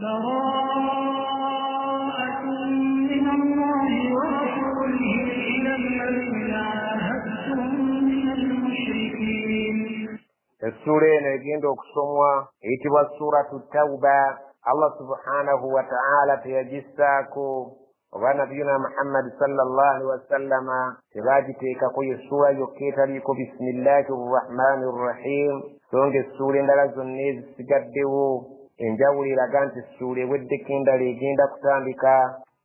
براءة من الله ورسوله إلى الذين عاهدتم من المشركين. Essuula eno egenda okusomwa eyitibwa Suratu Tawuba. Allah subhanahu wa ta'ala teyagissaako oba Nabiyuna Muhammadi sallallahu alaihi wasallama tebagiteekako. Ye ssuula yokka etaliiko bisimillahi rrahmani rrahim, so nga essuula endala zonna ezisigaddewo enjawulo eraga nti essuula eweddeko endala egenda kutandika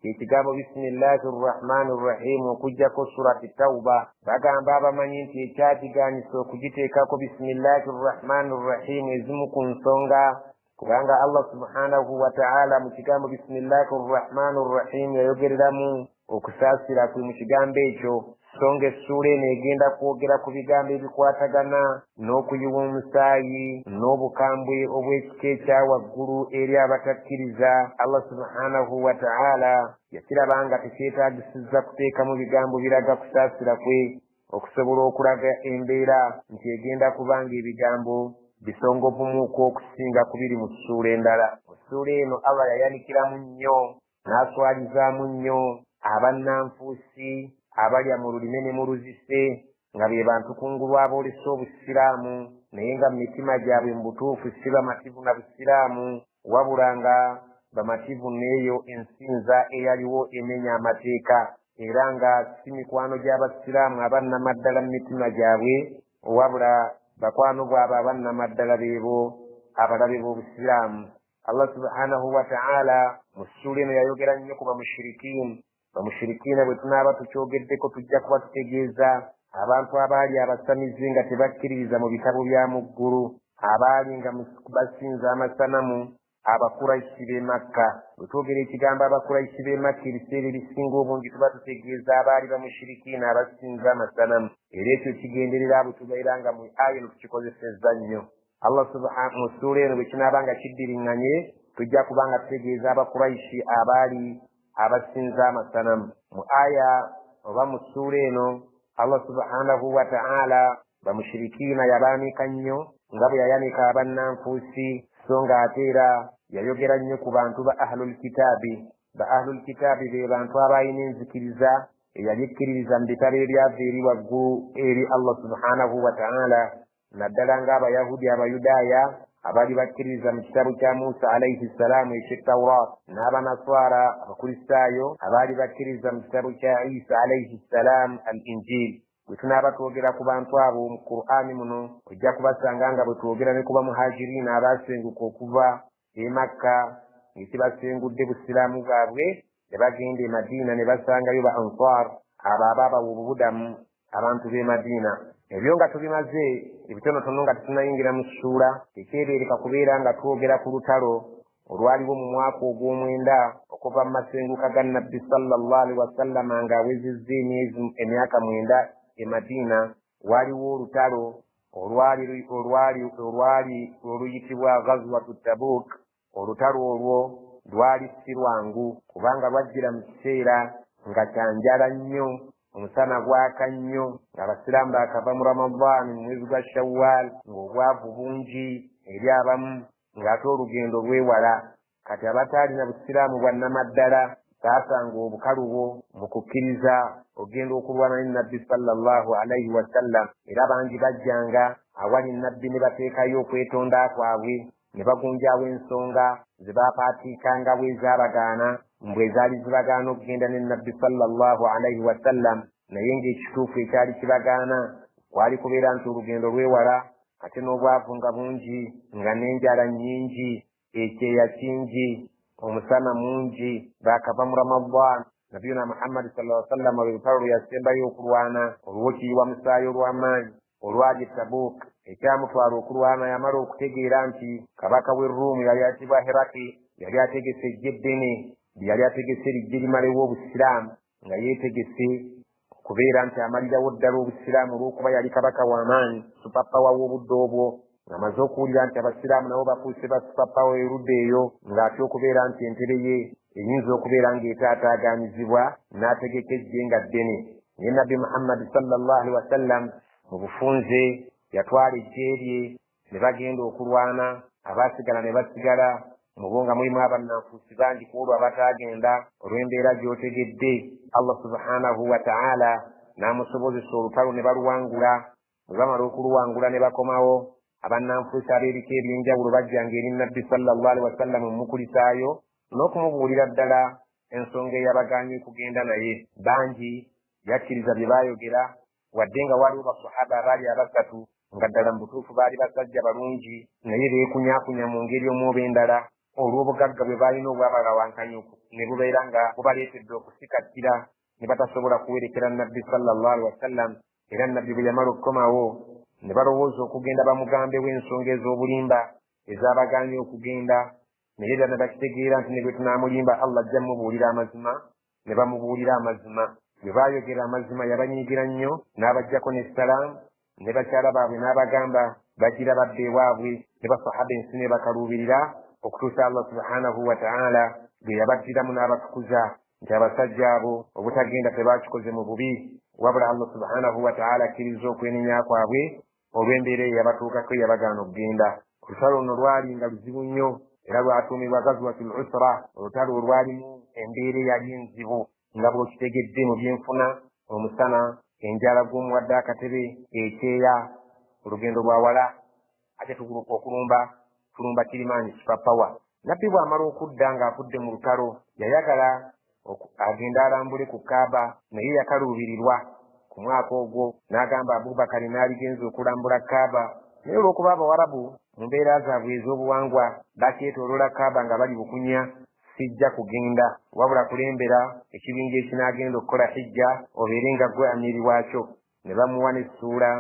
ekigambo bisimillahi rrahmani rrahim, okuggyako Surati Tawuba. Bagamba abamanyi nti ekyagiganyisa okugiteekako bisimillahi rrahmani rrahim ezimu ku nsonga, kubanga Allah subhanahu wa ta'ala mu kigambo bisimillahi rrahmani rrahim yayogereramu okusaasira kwe mu kigambo ekyo, so nga essuula eno egenda kwogera ku bigambo ebikwatagana n'okuyiwa omusaayi n'obukambwe obw'ekika ekya waggulu eri abatakkiriza. Allah subhanahu wa ta'ala yakiraba nga tekyetaagisizza kuteekamu bigambo biraga kusaasira kwe okusobola okulaga embeera nti egenda kubanga ebigambo bisongovumuuko okusinga ku biri mu ssuula endala. Mu ssuula eno Allah yayanikiramu nnyo n'aswalizaamu nnyo abannanfuusi abalya mu lulime ne mu luzise, nga be bantu kungulu aboolesa obusiraamu naye nga mu mitima gyabwe mu butuufu si bamativu na busiraamu, wabula nga bamativu n'eyo ensinza eyaliwo emenya amateeka, era nga si mikwano gy'abasiraamu abannamaddala mu mitima gyabwe, wabula bakwano bwabwe abannamaddala beebo abalabe b'obusiraamu. Allah subhanahu wa ta'ala mu ssuula eno yayogera nnyo ku bamushirikiini. Bamushirikiina bwe tunaaba tukyogeddeko tujja kuba tutegeeza abantu abaali abasamize nga tebakkiririza mu bitabo bya mu ggulu, abaali nga basinza amasanamu, Abakuraishi b'e Makka. Bwe twogera ekigambo Abakuraishi b'e Makka, ebiseera ebisinga obungi tuba tutegeeza abaali bamushirikiina abasinza amasanamu, era ekyo kigenderera bwe tubeera nga mu aya eno tukikozesezza nnyo. Allah subhanahu mu ssuula eno bwe kinaaba nga kiddiriŋŋanye tujja kuba nga tutegeeza Abakuraishi abaali abasinza amasanamu. Mu aya oba mu ssuula eno Allah subhanahu wa ta'ala bamushirikiina yabaanika nnyo nga bwe yayanika abannanfuusi, so nga ate era yayogera nnyo ku bantu ba ahlul kitaabi. Ba ahlul kitaabi be bantu abalina enzikiriza eyali ekkiririza mu bitabo ebyava eri waggulu eri Allah subhanahu wa ta'ala, naddala ng'Abayahudi Abayudaaya abaali bakkiririza mu kitabo kya Musa alaihi ssalaamu eky'Tawraat, n'Abanaswara Abakristaayo abaali bakkiririza mu kitabo kya Isa alaihi ssalaamu al Injil. Bwe tunaaba twogera ku bantu abo mu Qur'ani muno ojja kubasanga nga bwe twogera ne ku bamuhajiriina abaasenguka okuva e Makka ng'ekibasengudde busiraamu bwabwe ne bagenda e Madiina ne basangayo ba Ansar, abo abaabawa obubudamu abantu b'e Madiina. Ebyo nga tubimaze ebitonotono nga tetunnayingira mu ssuula, tekyebeereka kubeera nga twogera ku lutalo olwaliwo mu mwaka ogw'omwenda okuva mu masenguka ga Nabbi sallallahu alaihi wasallama ng'awezezza emyezi emyaka 9 e Madiina. Waliwo olutalo olwali oluyitibwa Ghazwatu Tabuk. Olutalo olwo lwali si lwangu kubanga lwajjira mu kiseera nga kya njala nnyo, omusana gwaka nnyo, ng'abasiraamu baakava mu Ramadaani mu mwezi gwa Shawwal, ng'obwavu bungi eri abamu, ng'ate olugendo lwewala. Kati abataalina busiraamu bwa nnamaddala baasanga obukalubo mu kukkiriza ogenda okulwana ne Nabbi sallallahu alaihi wasallam, era bangi bajjanga awali Nabbi ne bateekayo okwetonda kwabwe ne bagunjaawo ensonga ze baapaatiikangawo ezaabagaana, mbwe ezaali zibagaana okugenda ne Nabbi sallallahu alaihi wasallam, naye ng'ekituufu ekyali kibagaana kwali kubeera nti olugendo lwewala, ate n'obwavu nga bungi, nga n'enjala nnyingi, ekyeya kingi, omusana mungi, baakava mu Ramadaan. Nabiyuna Muhammadi sallallahu alaihi wasallam lwe lutalo lwe yasembayo okulwana olw'okiyiwa musaayi olw'amaanyi olwali Tabuk. Ekyamutwala okulwana yamala okutegeera nti kabaka w'e Ruumu yali atibwa Heraki, yali ategese eggye ddene, yali ategese erijje limalewo obusiraamu, nga yeetegese okubeera nti amalirawo ddala obusiraamu olw'okuba yali kabaka w'amaanyi, supapawa w'obudde obwo. Ng'amaze okuwulira nti abasiraamu nabo bafuuse ba supapawa erudda eyo, ng'atya okubeera nti entebe ye eyinza okubeera ng'etaataaganyizibwa, n'ategeka eggye nga ddene. Naye Nabbi Muhammadi sallallahu alaihi wasallam mu bufunze yatwala eggye lye ne bagenda okulwana, abaasigala ne basigala, Mubo nga mulimu abannanfuusi bangi ku olwo abataagenda olw'embeera gy'otegedde. Allah subhanahu wa ta'ala n'amusobozesa olutalo ne baluwangula. Bwe bamala okuluwangula ne bakomawo, abannanfuusi ab'ebika eby'enjawulo bajjanga eri Nabbi sallallahu alaihi wasallam mumukulisaayo n'okumubuulira ddala ensonga eyabagaanye okugenda naye. Bangi yakkiriza bye baayogera, wadde nga waliwo basahaba abaali abasatu nga ddala mu butuufu baali basajja balungi, naye beekunyakunya mu ngeri omu oba endala olw'obugagga bwe baalina obwabalawankanya ne bubeera nga bubaleetedde okusikattira ne batasobola kuwerekera Nabbi sallallahu alaihi wasallam. Era Nabbi bwe yamala okukomawo ne balowooza okugenda bamugambewo ensonga ez'obulimba ezabagaanye okugenda, naye era ne bakitegeera nti ne bwe tunaamulimba Allah ajja mmubuulira amazima. Ne bamubuulira amazima. Bwe baayogera amazima yabanyiigira nnyo n'abaggyako ne salaamu ne bakyala baabwe n'abagamba bagira badde ewaabwe. Ne basahaba ensi ne bakaluubirira okutuusa Allah subhanahu wa ta'ala bwe yabaddiramu n'abatukuza nti abasajja abo obutagenda tebakikoze mu bubi, wabula Allah subhanahu wa ta'ala akkiriza okwenenya kwabwe olw'embeera eyo yabatuukako eyabagaana okugenda. Olutalo luno lwali nga luzibu nnyo era lwatuumibwa Ghazwatul Usra, olutalo olwalimu embeera eyali enzibu nga bw'okitegedde mu byenfuna, omusana, enjala gw'omuwadde akatebe, ekyeya, olugendo lwa wala, ate tuguluka okulumba tulumba kirimaanyi superpower. Nabbi bw'amala okudda ng'avudde mu lutalo yayagala agende alambule ku Kaaba, naye yakaluubirirwa ku mwaka ogwo n'agamba Abubakari n'aligenza okulambula Kaaba. Naye olw'okuba Abawarabu mu mbeera zaabwe ez'obuwangwa bakyetooloola Kaaba nga bali bukunya, sijja kugenda wabula kulembera ekibinja ekinaagenda okukola hijja obeere nga ggwe amiiri waakyo. Ne bamuwa n'essuula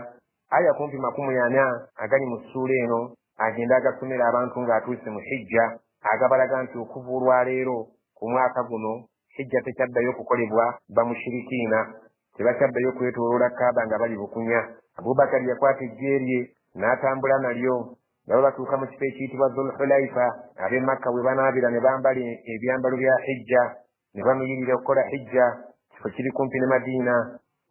aya kumpi 40 agali mu ssuula eno agenda agasomera abantu ng'atuuse mu hijja, agabalaga nti okuva olwaleero ku mwaka guno hijja tekyaddayo okukolebwa bamushirikiina, tebakyaddayo okwetooloola Kaaba nga bali bukunya. Abubakari yakwata eggye lye n'atambula nalyo nga batuuka mu kifo ekiyitibwa Dhul-Hulaifa, ab'e Makka we banaabira ne bambala ebyambalo bya hijja ne banuyirira okukola hijja. Kifo kiri kumpi ne Madiina.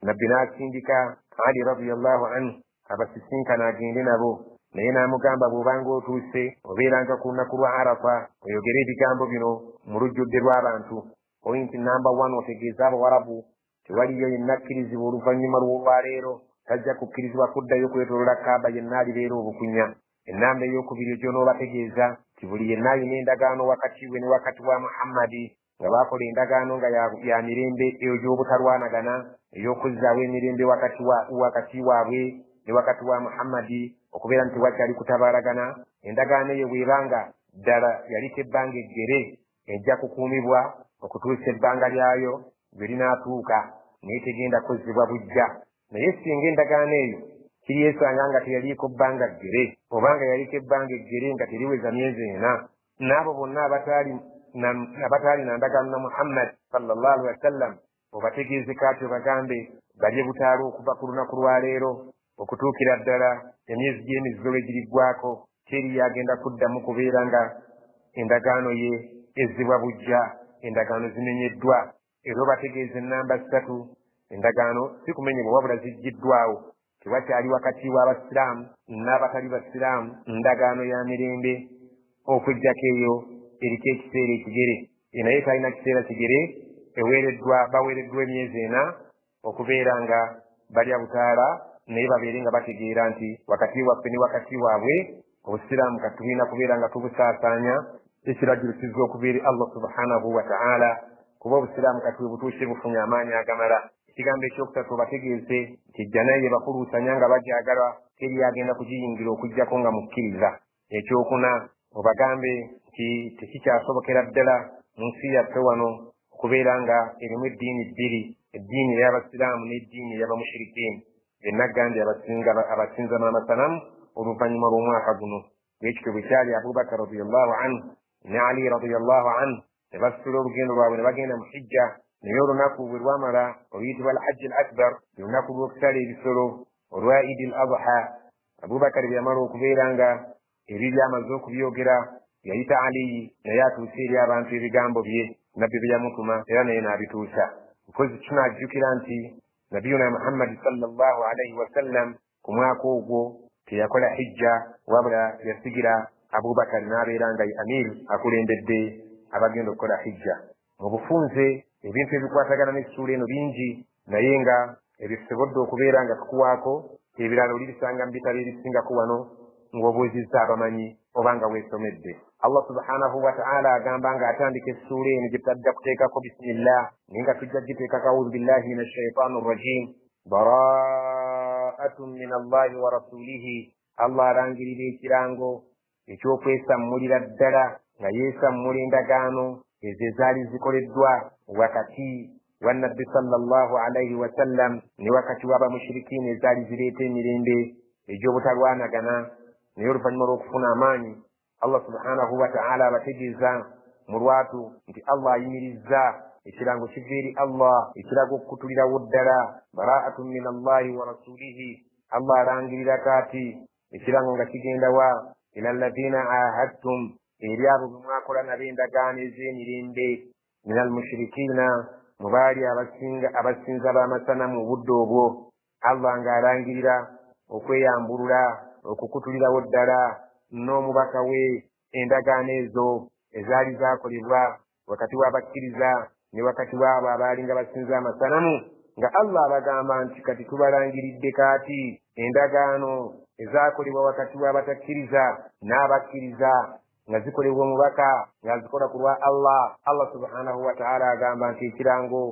Nabbi n'asindika Ali radiyallahu anhu abasisinkana agende nabo, naye n'amugamba bw'obanga otuuse obeeranga ku lunaku lwa Arafa oyogere ebigambo bino mu lujjudde lw'abantu. Pointi namba 1, otegeeza Abawarabu tewaliyo yenna akkirizibwa oluvannyuma lw'olwaleero tajja kukkirizibwa kuddayo kwetooloola Kaaba yenna alibeera obukunya. Ennamba ey'okubiri gy'onoobategeeza nti buli yenna alina endagaano wakati we ne wakati wa Muhammadi, nga baakola endagaano nga ya mirembe egy'obutalwanagana, ey'okuzzaawo emirembe wakati waabwe ne wakati wa Muhammadi, okubeera nti wakyali kutabaalagana. Endagaano eyo bw'ebanga ddala yaliko ebbanga eggere, ejja kukuumibwa okutuusa ebbanga lyayo lwe linaatuuka, naye tegenda kuzzibwa buggya. Naye singa endagaano eyo kiryesanga nga teyaliiko bbanga ggere, obanga yaliko ebbanga eggere nga teriweza myezi 4, n'abo bonna abatali na ndagaano na Muhammad sallallahu alaihi wasallam obategeeze kaati obagambe balye butaalo okuva ku lunaku lwaleero okutuukira ddala emyezi gy'emizizo lwe giriggwako. Teri yagenda kuddamu kubeera nga endagaano ye ezzibwa buggya, endagaano zimenyeddwa. Era obategeeze ennamba 3, endagaano si kumenyebwa wabula ziggiddwawo. Tewakyali wakati w'abasiraamu n'abatali basiraamu ndagaano ya mirembe okuggyako eyo eriko ekiseera ekigere. Naye talina kiseera kigere, baweereddwa emyezi 4 okubeera nga balya butaala, naye babeere nga bategeera nti wakati waffe ne wakati waabwe obusiraamu kati tulina kubeera nga tubusaasaanya. Ekiragiro kizza okuva eri Allah subhanahu wa ta'ala, kuba obusiraamu kati bwe butuuse bufunye amaanyi agamala. Ekigambo ekyokusatu obategeeze nti ejjana ye bakuluusanya nga bagyagala, teri agenda kugiyingira okuggyako nga mukkiriza. Ekyokuna obagambe nti tekikyasobokera ddala mu nsi yaffe wano okubeera nga erimu eddiini bbiri, eddiini ey'abasiraamu n'eddiini ey'abamushirikiini. Byonna gambye abasinza n'amasanamu oluvannyuma lw'omwaka guno. Bwekityo bwe kyali Abubakar radiyallahu anhu ne Ali radiyallahu anhu ne basitula olugendo lwabwe ne bagenda mu hijja. Naye olunaku bwe lwamala oluyitibwa Al-Hajji Al-Akbar, olunaku lw'okusala ebisolo olwa Idi Al-Adha, Abubakar bwe yamala okubeera nga ebyo byamaze okubyogera, yayita Ali naye atuuse eri abantu ebigambo bye Nabbi bye yamutuma, era naye n'abituusa. Mpozi tunajjukira nti Nabiyuna Muhammad sallallahu alaihi wasallam ku mwaka ogwo teyakola hijja, wabula yasigira Abubakari n'abeera nga ye amir akulembedde abagenda okukola hijja. Mu bufunze ebintu ebikwatagana n'essuula eno bingi, naye nga ebyo tusobodde okubeera nga tukuwaako, ebirala olibisanga mu bitabo ebisingako wano ng'obuuzizza abamanyi oba nga weesomedde. Allah subhanahu wa ta'ala agamba ng'atandika essuula eno gye tutajja kuteekako bisimillah, naye nga tujja giteekako auzu billahi min ashaitaani rrajim, baraatun min allahi wa rasulihi. Allah alangirira ekirango ekyokwesammulira ddala nga yeesammula endagaano ezo ezaali zikoleddwa wakati wa nabbi sallallahu alaihi wasallam ne wakati w'abamushirikiina ezaali zireeta emirembe egy'obutalwanagana. Naye oluvannyuma lw'okufuna amaanyi, Allah subhanahu wa ta'ala abategeeza mu lwatu nti Allah ayimirizza ekirango kiva eri Allah ekiraga okukutulirawo ddala, baraatun min allahi wa rasulihi. Allah alangirira kaati ekirango nga kigenda wa ila alladhina ahadtum, eri abo be mwakola nabo endagaano ez'emirembe, min almushirikiina, mu baali abasinza b'amasanamu obudde obwo. Allah ng'alangirira okweyambulula okukutulirawo ddala n'omubaka we endagaano ezo ezaali zaakolebwa wakati w'abakkiriza ne wakati w'abo abaali nga basinza amasanamu, nga Allah abagamba nti kati tubalangiridde kaati endagaano ezaakolebwa wakati w'abatakkiriza n'abakkiriza nga zikolebwa omubaka nga zikola ku lwa Allah. Allah subhanahu wa ta'ala agamba nti ekirango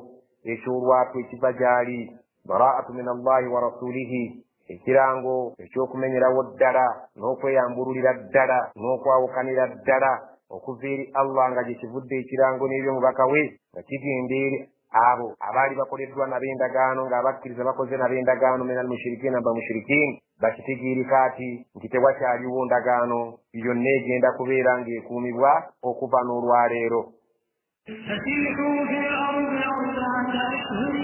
eky'olwatu ekiva gy'ali, baraatu min allahi wa rasulihi, ekirango ekyokumenyerawo ddala n'okweyambululira ddala n'okwawukanira ddala okuva eri Allah nga gye kivudde ekirango n'ebyomubaka we, nga kigenda eri abo abaali bakoleddwa nabo endagaano ng'abakkiriza bakoze nabo endagaano min almushirikiina bamushirikiin, bakitegeereka ati nti tewakyaliwo ndagaano yonna egenda kubeera ng'ekuumibwa okuva n'olwaleero. فسيحوا في الأرض 4 أشهر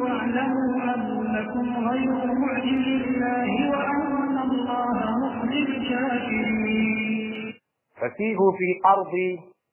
واعلموا أنكم غير معجز الله وأن الله مخزي الكافرين. فسيحوا في الأرض,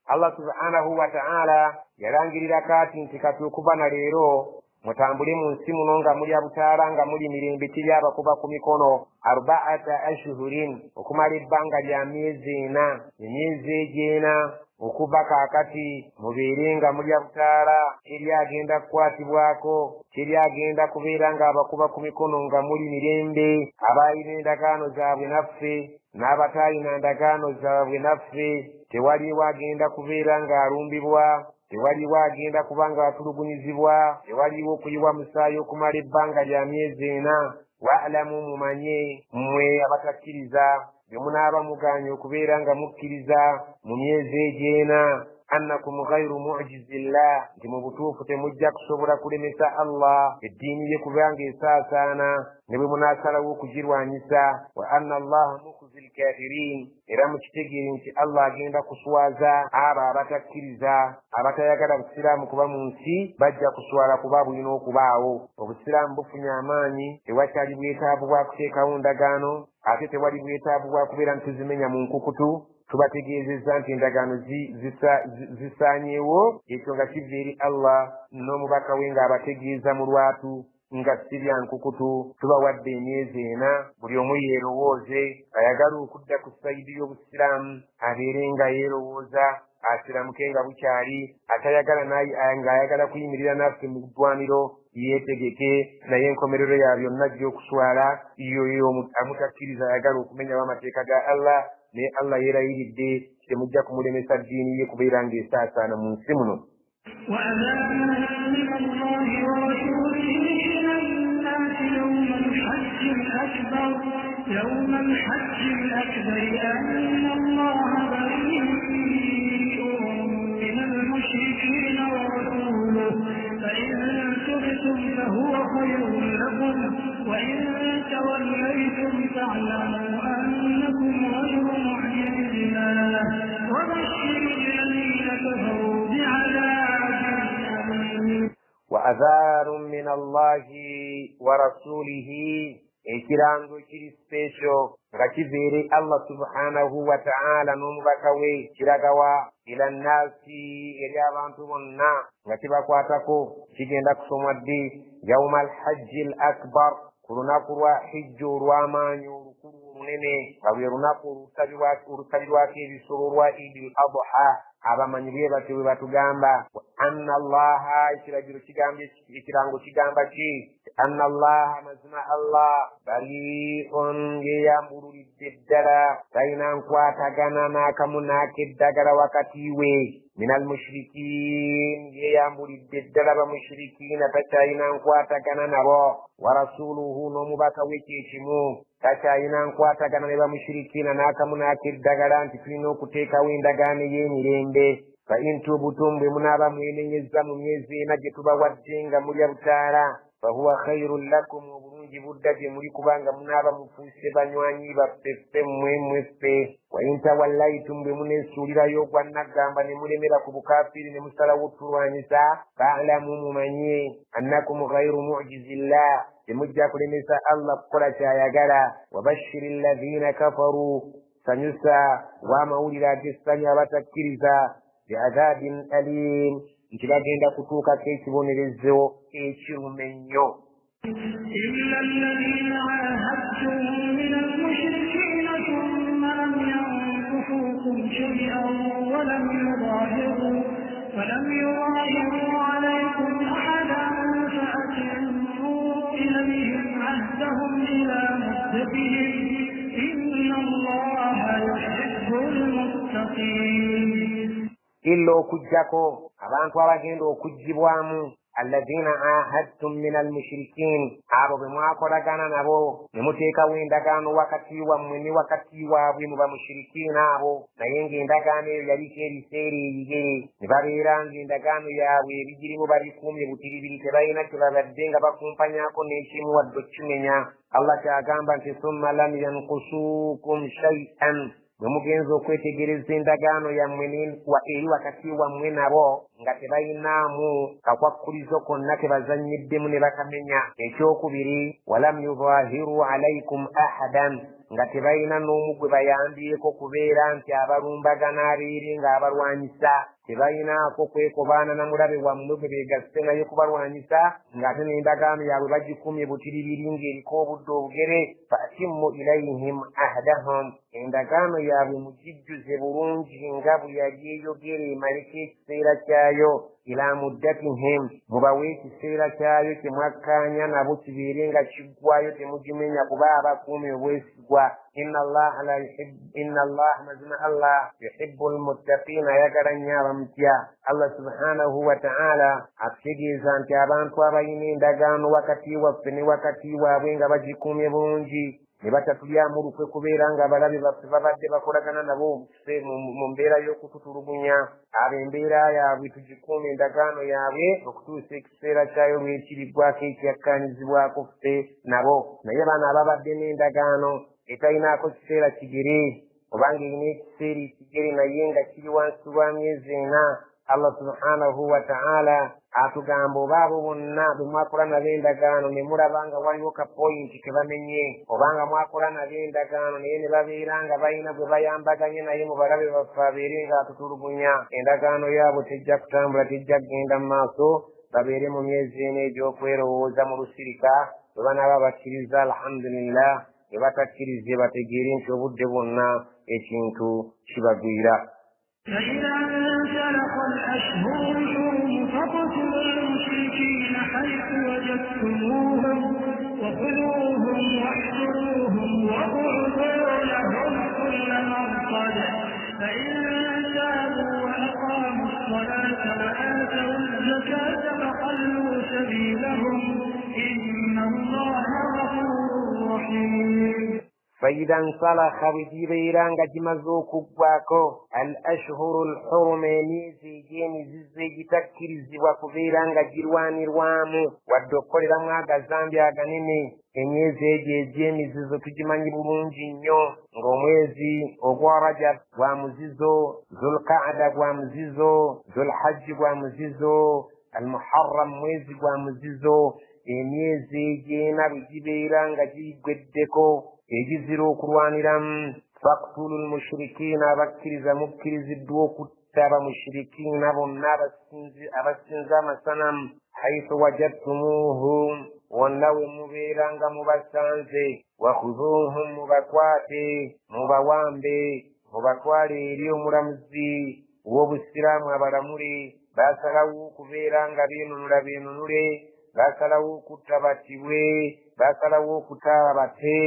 Allah subhanahu wa ta'ala yalangirira kaati nti kati okuva na leero mutambule mu nsi muno nga mulya butaala nga muli mirembe, kiri abakuba ku mikono 4 ashhurin, okumala ebbanga lya myezi 4. Emyezi egyo 4 okuva kaakati mubeere nga mulya butaala, teri agenda kukwatibwako, teri agenda kubeera ng'abakuba ku mikono nga muli mirembe. Abalina endagaano zaabwe naffe n'abataalina ndagaano zaabwe naffe, tewaliwo agenda kubeera ng'alumbibwa, tewaliwo agenda kuba ng'atulugunyizibwa, tewaliwo okuyiwa musaayi okumala ebbanga lya myezi 4. Wa'lamu, mumanye mmwe abatakkiriza bwe munaaba mugaanye okubeera nga mukkiriza mu myezi egyo 4, annakum ghayru mu'jizillah, nti mu butuufu temujja kusobola kulemesa Allah eddiini ye kubanga esaasaana ne bwe munaasalawo okugirwanyisa. Wa anna allaha mukhzi lkafirin, era mukitegeere nti Allah agenda kuswaza abo abatakkiriza abatayagala busiraamu kuba mu nsi, bajja kuswala kuba bulina okubaawo. Obusiraamu bufunye amaanyi, tewakyali bwetaavu bwa kuteekawo ndagaano, ate tewali bwetaavu bwa kubeera ntuzimenya mu nkukutu. Tubategeezezza nti endagaano zisaanyeewo, ekyo nga kiva eri Allah n'omubaka we ng'abategeeza mu lwatu nga si bya nkukutu. Tubawadde emyezi 4, buli omu yeerowooze, ayagala okudda ku sayidi y'obusiraamu abeere nga yeerowooza asiramuke nga bukyali, atayagala ng'ayagala kuyimirira naffe mu ddwaniro yeetegeke, naye enkomerero ya byonna ajja okuswala. Yoyo amutakkiriza ayagala okumenyawo amateeka ga Allah, naye Allah yeerayiridde temujja kumulemesa ddiini ye kubeera ng'esaasaana mu nsi muno. وأذان من الله ورسوله إلى الناس يوم الحج الأكبر أن الله بريء من المشركين ورسوله، فإن تبتم فهو خير لكم، وإن توليتم فاعلموا أنكم غير معجز الله، وبشر الذين كفروا بعذاب أليم. وأذان من الله ورسوله, ekirango kiri special nga kiva eri Allah subhanahu wa ta'ala n'omubaka we, kiragawa ila nnaasi, eri abantu bonna nga kibakwatako. Kigenda kusomwa ddi? Yauma alhajji al akbar, ku lunaku lwa hijja olw'amaanyi olukulu olunene. olunene nga lwe lunaku olusalirwako ebisolo olwa Idi al Adha. Abamanyi bwe batyo bwe batugamba anna Allaha, ekiragiro kigambye, ekirango kigamba ki? Anna Allaha, mazima Allah bari'un, yeeyambululidde ddala, talina nkwatagana n'akamu n'akeddagala wakati we minal mushrikiin, yeeyambulidde ddala bamushirikiina, takyalina nkwatagana nabo. Wa rasuluhu, n'omubaka we kye kimu, takyalina nkwatagana ne bamushirikiina n'akamu n'akeddagala nti tulina okuteekawo endagaano ey'emirembe. Fa in tubtum, bwe munaaba mwenenyezza mu myezi ena gye tubawadde nga mulya butaala, fahuwa khairun lakum, obulungi budda gye muli kubanga munaaba mufuuse banywanyi baffe ffe mmwe mmwe ffe. Wa in tawallaitum, bwe muneesuulirayo ogwa naggamba ne mulemera ku bukafiiri ne musalawo tulwanyisa, fa'lamu, mumanye annakum ghairu mu'jizillah, temujja kulemesa Allah kukola ky'ayagala. Wabashiri alladhina kafaru, sanyusa w'amawulire ag'essanyu abatakkiriza, biadhabin alim, nti bagenda kutuukako ekibonerezo ekiruma ennyo. إلا الذين عاهدتم من المشركين ثم لم ينقصوكم شيئا ولم يظاهروا عليكم أحدا فأتموا إليهم عهدهم إلى مدتهم إن الله يحب المتقين. Illa okuggyako abantu abagenda okuggyibwamu alladhina ahadtum min almushrikin, abo be mwakolagana nabo ne muteekawo endagaano wakati wammwe ne wakati waabwe mu bamushirikiina abo, naye ng'endagaano eyo yaliko ebiseera ebigere, ne babeera ng'endagaano yaabwe ebigirimu babikuumye butiribiri, tebalina kye babadde nga bakumpanyako n'ekimu wadde okukimenya. Allah kyagamba nti summa lam yankusuukum shay'an, bwe mugenza okwetegereza endagaano yammwe eri wakati wammwe nabo nga tebayinaamu kakwakkulizo konna ke bazannyiddemu ne bakamenya. Ekyokubiri, walam yuzahiru alaikum ahadan, nga tebalina n'omu gwe bayambyeko kubeera nti abalumbagana abeere ng'abalwanyisa, tebalinaako kwekobaana na mulabe wammwe gwe beegasse naye kubalwanyisa, ng'ate n'endagaano yaabwe bagikumye butiribiri ng'eriko obudde obugere. Faatimmu ilayhim ahdahum, endagaano yaabwe mugijjuze bulungi nga bwe yali eyogera emaleko ekiseera kyayo. Ila muddatihim, mubawe ekiseera kyayo kye mwakkaanya nabo kibeere nga kiggwayo, temugimenya kuba abakuumi obwesigwa. Inna Allaha, mazima Allah yuhibbu almuttaqiina, ayagala nnyo abamutya. Allah subhanahu wa ta'ala atutegeeza nti abantu abalina endagaano wakati waffe ne wakati waabwe nga bagikuumye bulungi ne batatulyamu lukwe kubeera nga abalabe baffe babadde bakolagana nabo mu mbeera y'okututulugunya, abo embeera yaabwe tugikuume endagaano yaabwe okutuusa ekiseera kyayo lwekiriggwako ekyakkaanyizibwako ffe nabo. Naye bano ababadde n'endagaano etalinaako kiseera kigere, obanga erina ekiseera ekigere naye nga kiri wansi wa myezi ena, Allah subhanahu wa ta'ala atugamba oba abo bonna bwe mwakola nabo endagaano ne mulaba nga waliwo ka poyinti ke bamenye, obanga mwakola nabo endagaano naye ne babeera nga balina gwe bayambaganye naye mu balabe baffe abeere ng'atutulugunya, endagaano yaabwe tejja kutambula, tejja kugenda mu maaso, babeere mu myezi ena egy'okwerowooza mu lusirika. Bwe banaaba bakkiriza alhamdulillah, ne batakkirize bategeere nti obudde bwonna ekintu kibagwira. فإذا انسلخ الأشهر الحرم فاقتلوا المشركين حيث وجدتموهم وخذوهم واحصروهم واقعدوا لهم كل مرصد، فإن تابوا وأقاموا الصلاة وآتوا الزكاة فخلوا سبيلهم إن الله غفور رحيم. فإذا انسلخ bwe gibeera nga gimaze okuggwako al ashhuru lhurum, emyezi egy'emizizo egitakkirizibwa kubeera nga girwanirwamu wadde okukoleramu agazambi aganene, emyezi egyo egy'emizizo tugimanyi bulungi nnyo ng'omwezi ogwa Rajab gwa muzizo, Zulqaada gwa muzizo, Zulhajji gwa muzizo, Almuharram mwezi gwa muzizo. Emyezi egy'ena bwe gibeera nga giggweddeko egizira okulwaniramu, faktulu lmushirikiina, abakkiriza mukkiriziddwa okutta abamushirikiina bonna abasinza amasanamu, haithu wajadtumuuhum, Wonna we mubeera nga mubasanze, wakhuzuuhum, mubakwate, mubawambe, mubatwale eri omulamuzi w'obusiraamu abalamule. Basalawo okubeera nga beenunula beenunule, basalawo okutta battibwe, basalawo okutaaba bate,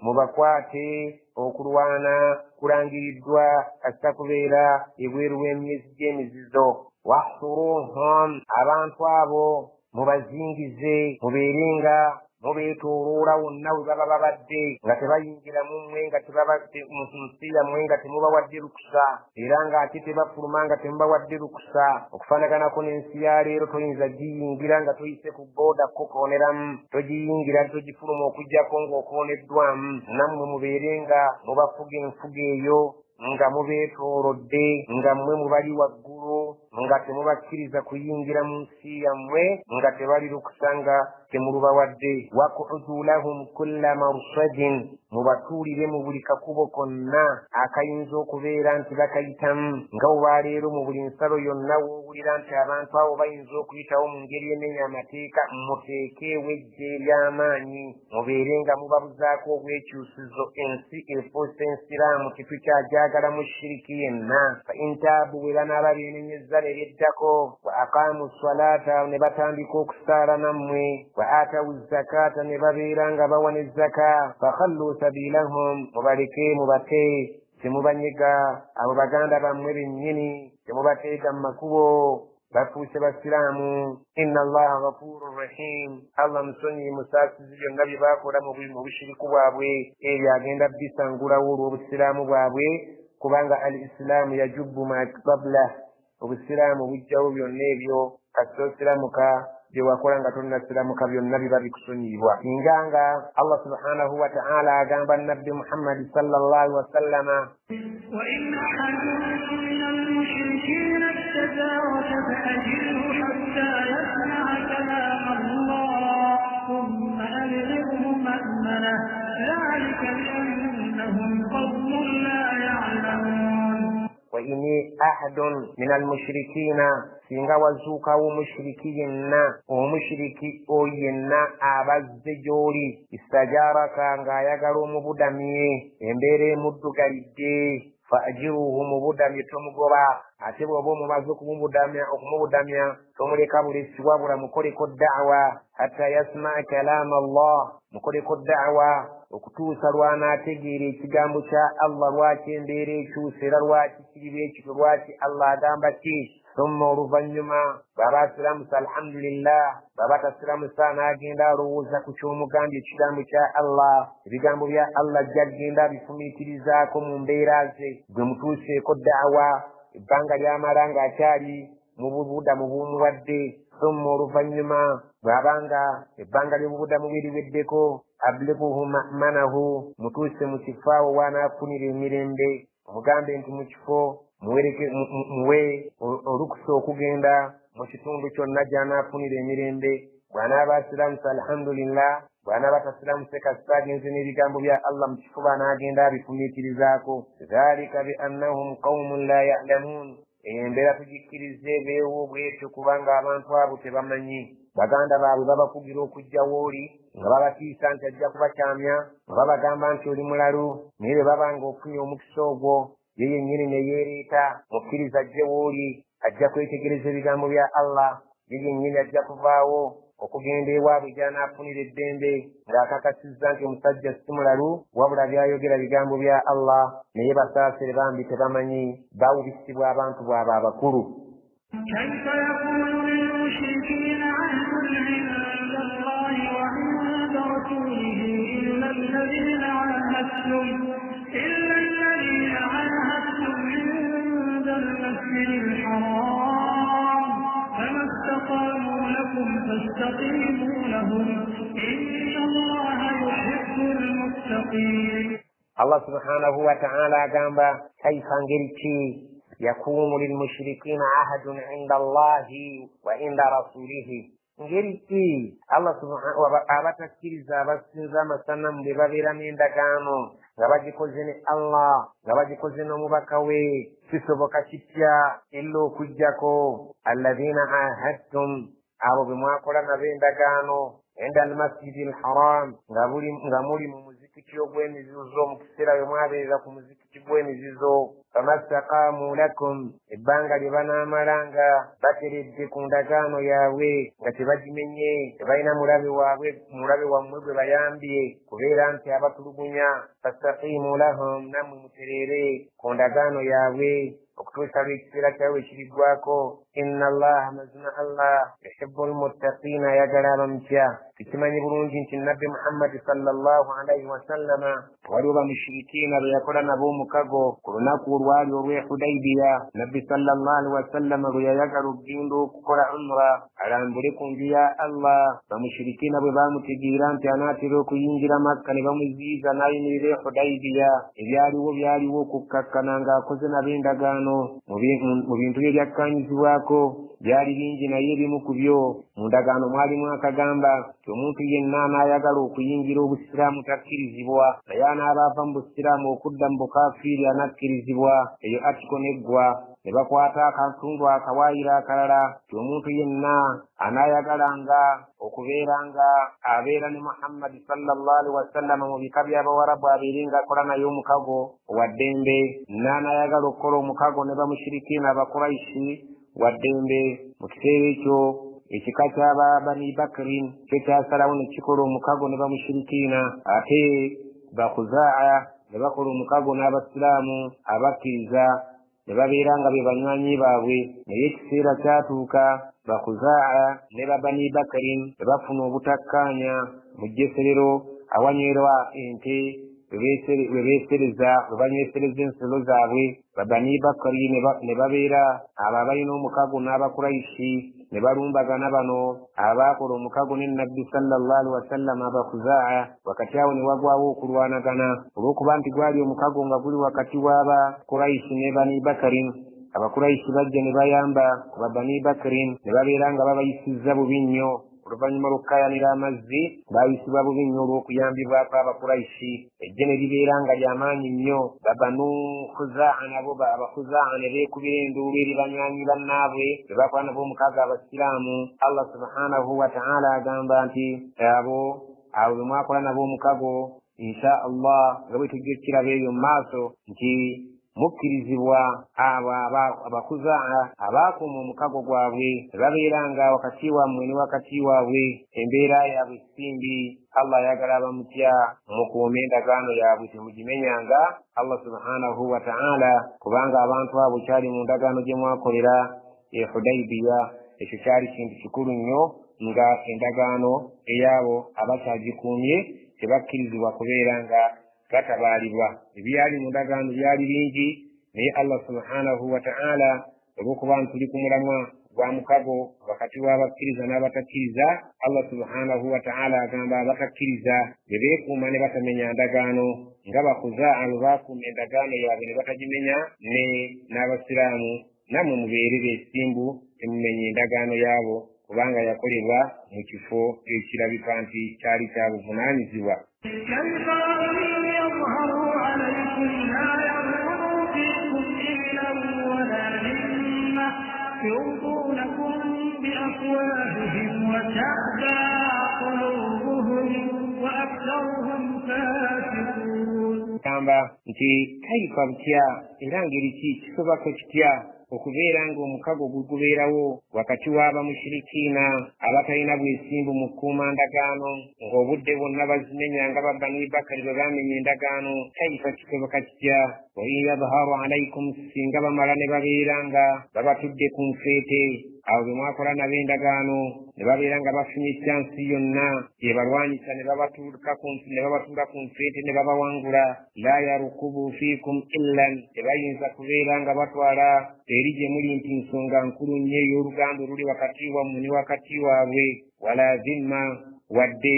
mubakwate. Okulwana kulangiriddwa kasita kubeera ebweru w'emyezi gy'emizizo. Wahsuruhum, abantu abo mubazingize, mubeere nga mubeetooloola wonna we baba babadde, nga tebayingira mu mmwe, nga mu nsi yammwe nga temubawadde lukusa, era ng'ate tebafuluma nga temubawadde lukusa. Okufaanaganako n'ensi ya leero, toyinza giyingira nga toyise ku booda kukooneramu, togiyingira togifuluma okuggyako ng'okooneddwamu. Nammwe mubeere nga mubafuga enfuga eyo, nga mubeetoolodde, nga mmwe mubali waggulu, nga temubakkiriza kuyingira mu nsi yammwe, nga tebali lukusa nga temulubawadde. Waqudu lahum kulla marsadin, mubatuulire mu buli kakubo konna akayinza okubeera nti bakayitamu. Nga olwaleero mu buli nsalo yonna woowulira nti abantu abo bayinza okuyitawo mu ngeri emenya amateeka, muteekeewo eggye ery'amaanyi, mubeere nga mubabuzaako obwekyusizo. Ensi efuuse ensiraamu, tetukyajagala mushiriki yenna. Fa intaabu, bwe banaaba beenenyezza ne beddako, wa aqaamu swalaata, ne batandika okusaala nammwe, wa aatawu zakaata, ne babeera nga bawa ne zaka, fakhallu sabiilahum, mubaleke mubate, temubanyega abo baganda bammwe bennyini, temubateega mu makubo, bafuuse basiraamu. Inna allaha ghafurun rahim, Allah musonyiyi musaasizi, byonna bye baakola mu bushiriku bwabwe ebyo agenda bisangulawo olw'obusiraamu bwabwe, kubanga al islaamu yajubbu ma qablah, obusiraamu bujjawo byonna ebyo. Kasita osiramuka, bye wakola nga tonnasiramuka byonna biba bikusonyiyibwa. Singa nga Allah subhanahu wa ta'ala agamba Nabbi Muhammadi sallallahu alaihi wasallama, وإن أحد من المشركين استجارك فأجره حتى يسمع كلام الله ثم أبلغه مأمنه ذلك بأنهم قوم لا يعلمون. وإن أحد من المشركين, singa wazuukawo omushiriki yenna, omushiriki oyo yenna abazze gy'oli, istajaraka, ng'ayagala omubudamye, embeera emuddugalidde, faajiruhu, mubudamye, tomugoba. Ate bw'oba omumaze okumubudamya, tomuleka bulesi, wabula mukoleko da'wa hatta yasmaa kalaama Allah, mukoleko da'wa okutuusa lw'anaategeera ekigambo kya Allah, lwaki embeera ekyusa era lwaki kiri bwe kityo, lwaki Allah agamba ki. Thumma, oluvannyuma bw'aba asiramusa, alhamdulillah, bw'aba tasiramusa n'agenda alowooza ku ky'omugambye, ekigambo kya Allah, ebigambo bya Allah gy'agenda abifumiitirizaako mu mbeera ze. Gwe mutuuseeko da'wa ebbanga ly'amala ng'akyali mu bubudamu bw'omuwadde. Thumma, oluvannyuma bw'abanga ebbanga ly'obubudamu bwe liweddeko, ablighuhu ma'manahu, mutuuse mu kifo awo w'anaafunira emirembe, omugambe nti mu kifo muwe olukusa okugenda mu kitundu kyonna gy'anaafunira emirembe. Bw'anaaba asiramusa, alhamdulillah, bw'anaaba tasiramuse, kasita agenze n'ebigambo bya Allah mu kifuba n'agenda abifumiitirizaako. Dhalika bi annahum qawmun la ya'lamuun, eyo embeera tugikkirize ebeewo bwetyo kubanga abantu abo tebamanyi. Baganda baabwe babakugira okujja w'oli nga babatiisa nti ajja kubakyamya, nga babagamba nti oli mulalu, naye bwe baba nga ofunye omukisa ogwo, ye yennyini ne yeereeta, mukkiriza ajje w'oli, ajja kwetegereza ebigambo bya Allah, ye yennyini ajja kuvaawo okugenda ewaabwe gy'anaafunira eddembe ng'akakasizza nti omusajja si mulalu, wabula by'ayogera bigambo bya Allah. Naye basaasire bambi tebamanyi, bawubisibwa abantu bwabwe abakulu. كيف يكون للمشركين عهد عند الله وعند رسوله إلا الذين عاهدتم عند المسجد الحرام فما استقاموا لكم فاستقيموا لهم إن الله يحب المتقين. Allah subhanahu wa ta'ala agamba, kaifa, ngeri ki, yakunu lilmushirikina ahadun inda Allahi wa inda rasulihi, ngeri ki Allah abatakkiriza abasinza amasanamu bwe babeera n'endagaano nga bagikoze ne Allah, nga bagikoze n'omubaka we, kisoboka kitya illa okuggyako alladhina ahadtum, abo bwe mwakola nabo endagaano Inda almasjidi alharam, nga muli mu muzikiti ogw'emizizo, mu kiseera bwe mwabeerera ku muzikiti gw'emizizo. Famastaqaamu lakum, ebbanga lye banaamala nga bateredde ku ndagaano yaabwe nga tebagimenye, tebalina mulabe waabwe, mulabe wammwe gwe bayambye kubeera nti abatulugunya. Fastaqiimu lahum, nammwe mutereere ku ndagaano yaabwe okutuusa lw'ekiseera kyabwe kiriggwako. Inna allaha, mazima Allah, yuhibbu almuttaqiina, ayagala abamutya. Tukimanyi bulungi nti Nabbi Muhammadi sallallahu alaihi wasallama waliwo bamushirikiina be yakola nabo omukago ku lunaku olwali olw'e Hudaybiya. Nabbi sallallahu alaihi wasallama lwe yayagala okugenda okukola umra alambule ku nju ya Allah, bamushirikiina bwe baamutegeera nti anaatera okuyingira Makka ne bamuziyiza n'ayimirira e Hudaybiya. Ebyaliwo byaliwo okukkakkana ng'akoze nabo endagaano. Mu bintu bye byakkaanyizibwako byali bingi, naye ebimu ku byo mu ndagaano mwalimu akagamba nti omuntu yenna anaayagala okuyingira obusiraamu takkirizibwa, naye anaaba ava mu busiraamu okudda mu bukafiiri anakkirizibwa. Eyo atiko neggwa. Ne bakwata akatundu akawaayiro akalala nti omuntu yenna anaayagalanga okubeera nga abeera ne Muhammadi sallallahu alaihi wasallama mu bika by'Abawarabu abeere ng'akola naye omukago wa ddembe, n'anaayagala okukola omukago ne bamushirikiina Abakuraishi wa ddembe. Mu kiseera ekyo ekika ky'aba Bani Bakirin kyo kyasalawo ne kikola omukago ne bamushirikiina, ate Bakhuzaa ne bakola omukago n'Abasiraamu abakkiriza ne babeera nga be banywanyi baabwe. Naye ekiseera kyatuuka Bakhuzaa ne Babani Bakirin ne bafuna obutakkaanya mu jjeserero awanywerwa ente we beesereza, we banywesereza ensolo zaabwe. Babani Bakari ne babeera abo abalina omukago n'Abakuraishi ne balumbagana bano abaakola omukago ne Nabbi sallallahu alaihi wasallama Abakhuzaa. Wakati awo ne wagwawo okulwanagana olw'okuba nti gwali omukago nga guli wakati w'Abakuraishi ne Bani Bakarin. Abakuraishi bajja ne bayamba ku Babani Bakarin ne babeera nga babayisizza bubi nnyo. Oluvannyuma lw'okukaayanira amazzi baayisibwa bubi nnyo olw'okuyambibwako Abakuraishi. Ejje ne libeera nga lyamaanyi nnyo. Babanu Khuzaa nabo Abakhuzaa ne beekubira enduulu eri banywanyi bannaabwe be bakola nabo omukago Abasiraamu. Allah subhanahu wa ta'ala agamba nti abo be mwakola nabo omukago, insha Allah nga bwe tujja okukiraba eyo mu maaso nti mukkirizibwa abo Abakhuzaa abaakuuma omukago gwabwe ne babeera nga wakati wammwe ne wakati waabwe embeera yaabwe simbi. Allah ayagala abamutya, mukuume endagaano yaabwe temugimenyanga. Allah subhanahu wa ta'ala, kubanga abantu abo kyali mu ndagaano gye mwakolera e Hudaybiya. Ekyo kyali kintu kikulu nnyo nga endagaano ey'abo abakyagikuumye tebakkirizibwa kubeera nga batabaalibwa. Ebyali mu ndagaano byali bingi, naye Allah subhanahu wa ta'ala olw'okuba nti tuli ku mulamwa gwa mukago wakati w'abakkiriza n'abatakkiriza, Allah subhanahu wa ta'ala agamba abatakkiriza bwe beekuuma ne batamenya ndagaano nga Bakhuzaa bwe baakuuma endagaano yaabwe ne batagimenya, ne n'Abasiraamu nammwe mubeere beesimbu temumenye endagaano yaabo, kubanga yakolebwa mu kifo ekirabika nti kyali kya buvunaanyizibwa. يظهروا عليكم لا يرقبوا فيكم إلا ولا ذمة يرضونكم بأفواههم وتأبى قلوبهم وأكثرهم فاسقون. Gamba nti kaifa butya era ngeri ki kisobako kitya okubeera ng'omukago gugubeerawo wakati w'abamushirikiina abatalina bwesimbu mu kukuuma ndagaano, ng'obudde bwonna bazimenya nga Babani Bakari bwe baamenya endagaano. Kaifa kisoboka kitya? Wa in yadharu alaikum, singa bamala ne babeera nga babatudde ku nfeete abo be mwakola nabo endagaano ne babeera nga bafunye ekyansi yonna ebalwanyisa ne babatuula ku nfeete ne babawangula. La yarukubu fiikum illan, tebayinza kubeera nga batwala eri gye muli nti nsonga nkulu nnyo ey'oluganda oluli wakati wammwe ne wakati waabwe. Wala zimma, wadde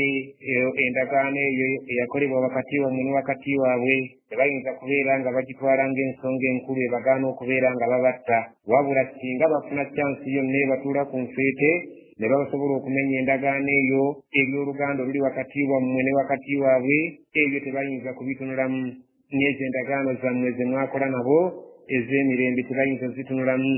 endagaano eyo eyakolebwa wakati wammwe ne wakati waabwe tebayinza kubeera nga bagitwala ng'ensonga enkulu ebagaana okubeera nga babatta. Wabula singa bafuna kyansi yonna ebatuula ku nfeete ne basobola okumenya endagaano eyo eby'oluganda oluli wakati wammwe ne wakati waabwe, ebyo tebayinza kubitunulamu. N'ezo endagaano zammwe ze mwakola nabo ez'emirembe tebayinza zitunulamu.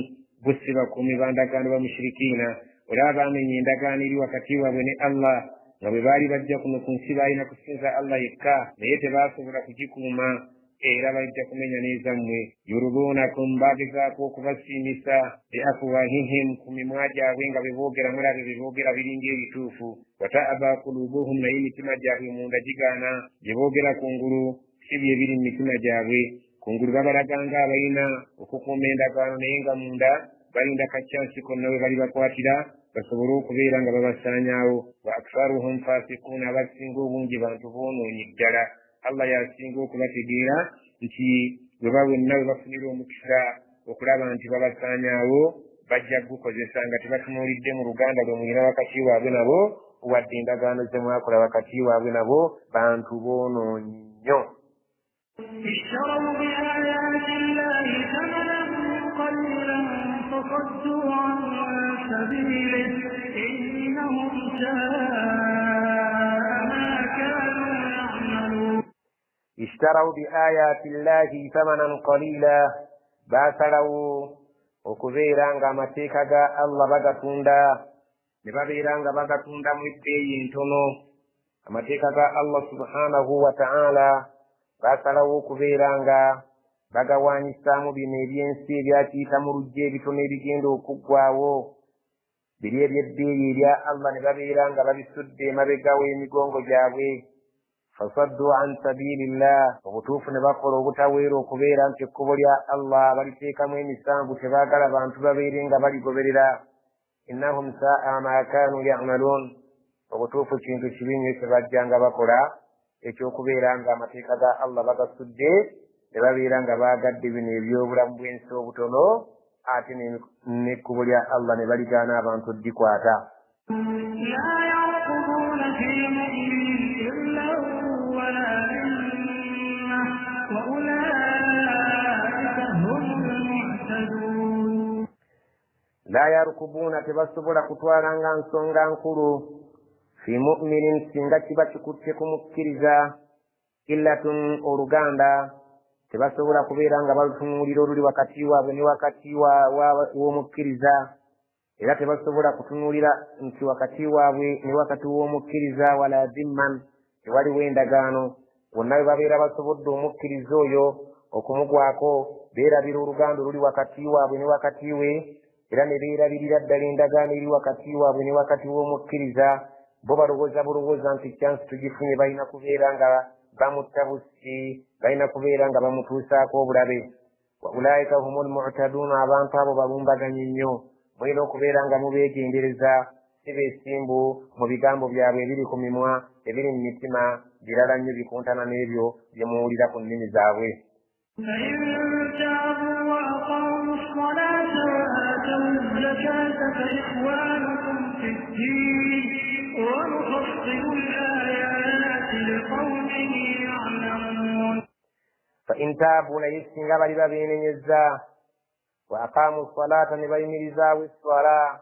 Bo si bakuumi ba ndagaano bamushirikiina. Olaba baamenya endagaano eri wakati waabwe ne Allah Nga bwe baali bajja kuno ku nsi baalina kusinza Allah yekka, naye tebaasobola kugikuuma, era bajja kumenya n'ezammwe. Yuruduunakum, bagezaako okubasiimisa, bi afwahihim, ku mimwa gyabwe nga bwe boogera, mulabe bye boogera biringa ebituufu. Wataaba kulubuhum, naye emitima gyabwe munda gigaana. Bye boogera kungulu si bye biri mu mitima gyabwe. Kungulu babalaga nga abalina okukuuma endagaano, naye nga munda balinda kakyansi konna we bali bakwatira basobole okubeera nga babasaanyaawo. Wa aktharuhum fasikuuna, abasinga obungi bantu boonoonyi ddala. Allah yasinga okubategeera nti bwe bawonna we bafunira omukisa okulaba nti babasaanyaawo, bajja kugukozesa nga tebatunuulidde mu luganda lwe mulina wakati waabwe nabo, wadde endagaano ze mwakola wakati waabwe nabo. Bantu boonoonyi nnyo. اشتروا بآيات الله ثمنا قليلا فصدوا عن سبيله إنهم ساء ما كانوا يعملون. اشتروا بآيات الله ثمنا قليلا, baasalawo okubeera ng'amateeka ga Allah bagatunda, ne babeera nga bagatundamu ebbeeyi entono. Amateeka ga Allah subhanahu wa ta'ala baasalawo okubeera nga bagawanyisaamu bino ebyensi ebyakiyita mu luggya ebitono ebigenda okuggwawo, biri eby'ebbeeyi ebya Allah ne babeera nga babisudde emabega w'emigongo gyabwe. Fasaddu an sabilillah, obutuufu ne bakola obutaweera okubeera nti ekkubo lya Allah baliteekamu emisanvu, tebaagala bantu babeere nga baligoberera. Innahum saa ma kaanu yamaluun, obutuufu kintu kibi nnyo kye bajjanga bakola, ekyokubeera nga amateeka ga Allah bagasudde ne babeera nga baagadde bino ebyobulamu bw'ensi obutono, ate n'ekkubo lya Allah ne baligaana abantu ddikwata. لا يرقبون في مؤمن إلا ولا ذمة وأولئك هم المعتدون. La yarkubuuna, tebasobola kutwala nga nsonga nkulu, fi muminin, singa kiba kikutte ku mukkiriza, illatun, oluganda tebasobola kubeera nga balutunuulira oluli wakati waabwe ne wakati w'omukkiriza, era tebasobola kutunuulira nti wakati waabwe ne wakati w'omukkiriza wala zimman, tewaliwo endagaano. Bonna bwe babeera basobodde omukkiriza oyo okumugwako, beerabira oluganda oluli wakati waabwe ne wakati we, era ne beerabirira ddala endagaano eri wakati waabwe ne wakati w'omukkiriza. Bo balowooza bulowooza nti kyansi tugifunye, balina kubeera nga bamutta bussi, balina kubeera nga bamutuusaako obulabe. Wa ulaika humul mu'taduuna, abantu abo balumbaganye nnyo, mulina okubeera nga mubeegendereza, si beesimbu mu bigambo byabwe ebiri ku mimwa, ebiri mu mitima birala nnyo bikontana n'ebyo bye muwulira ku nnimi zaabwe. فإن تابوا وأقاموا الصلاة وآتوا الزكاة فإخوانكم في الدين ونفصل الآيات لقوم يعلمون. فإن تابوا, naye singa baliba beenenyezza, wa aqaamu salaata, ne bayimirizaawo esswala,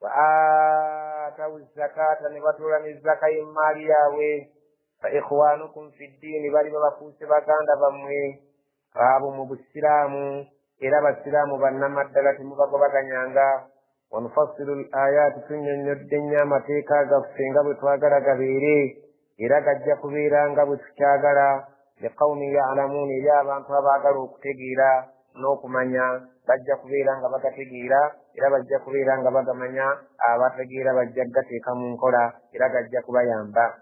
wa aatawu zakaata, ne batoola ne zaka y'emmaali yaabwe, fa ikhwanukum fi ddiini, baliba bafuuse baganda bammwe abo mu busiraamu, era abasiraamu bannamaddala temubagobaganyanga. Wanufassilu l ayaati, tunnyonnyodde nnyo amateeka gaffe nga bwe twagala gabeere, era gajja kubeera nga bwe tukyagala, liqawmi yalamuun, eri abantu abaagala okutegeera n'okumanya bajja kubeera nga bagategeera, era bajja kubeera nga bagamanya. Abategeera bajja kugateeka mu nkola, era gajja kubayamba.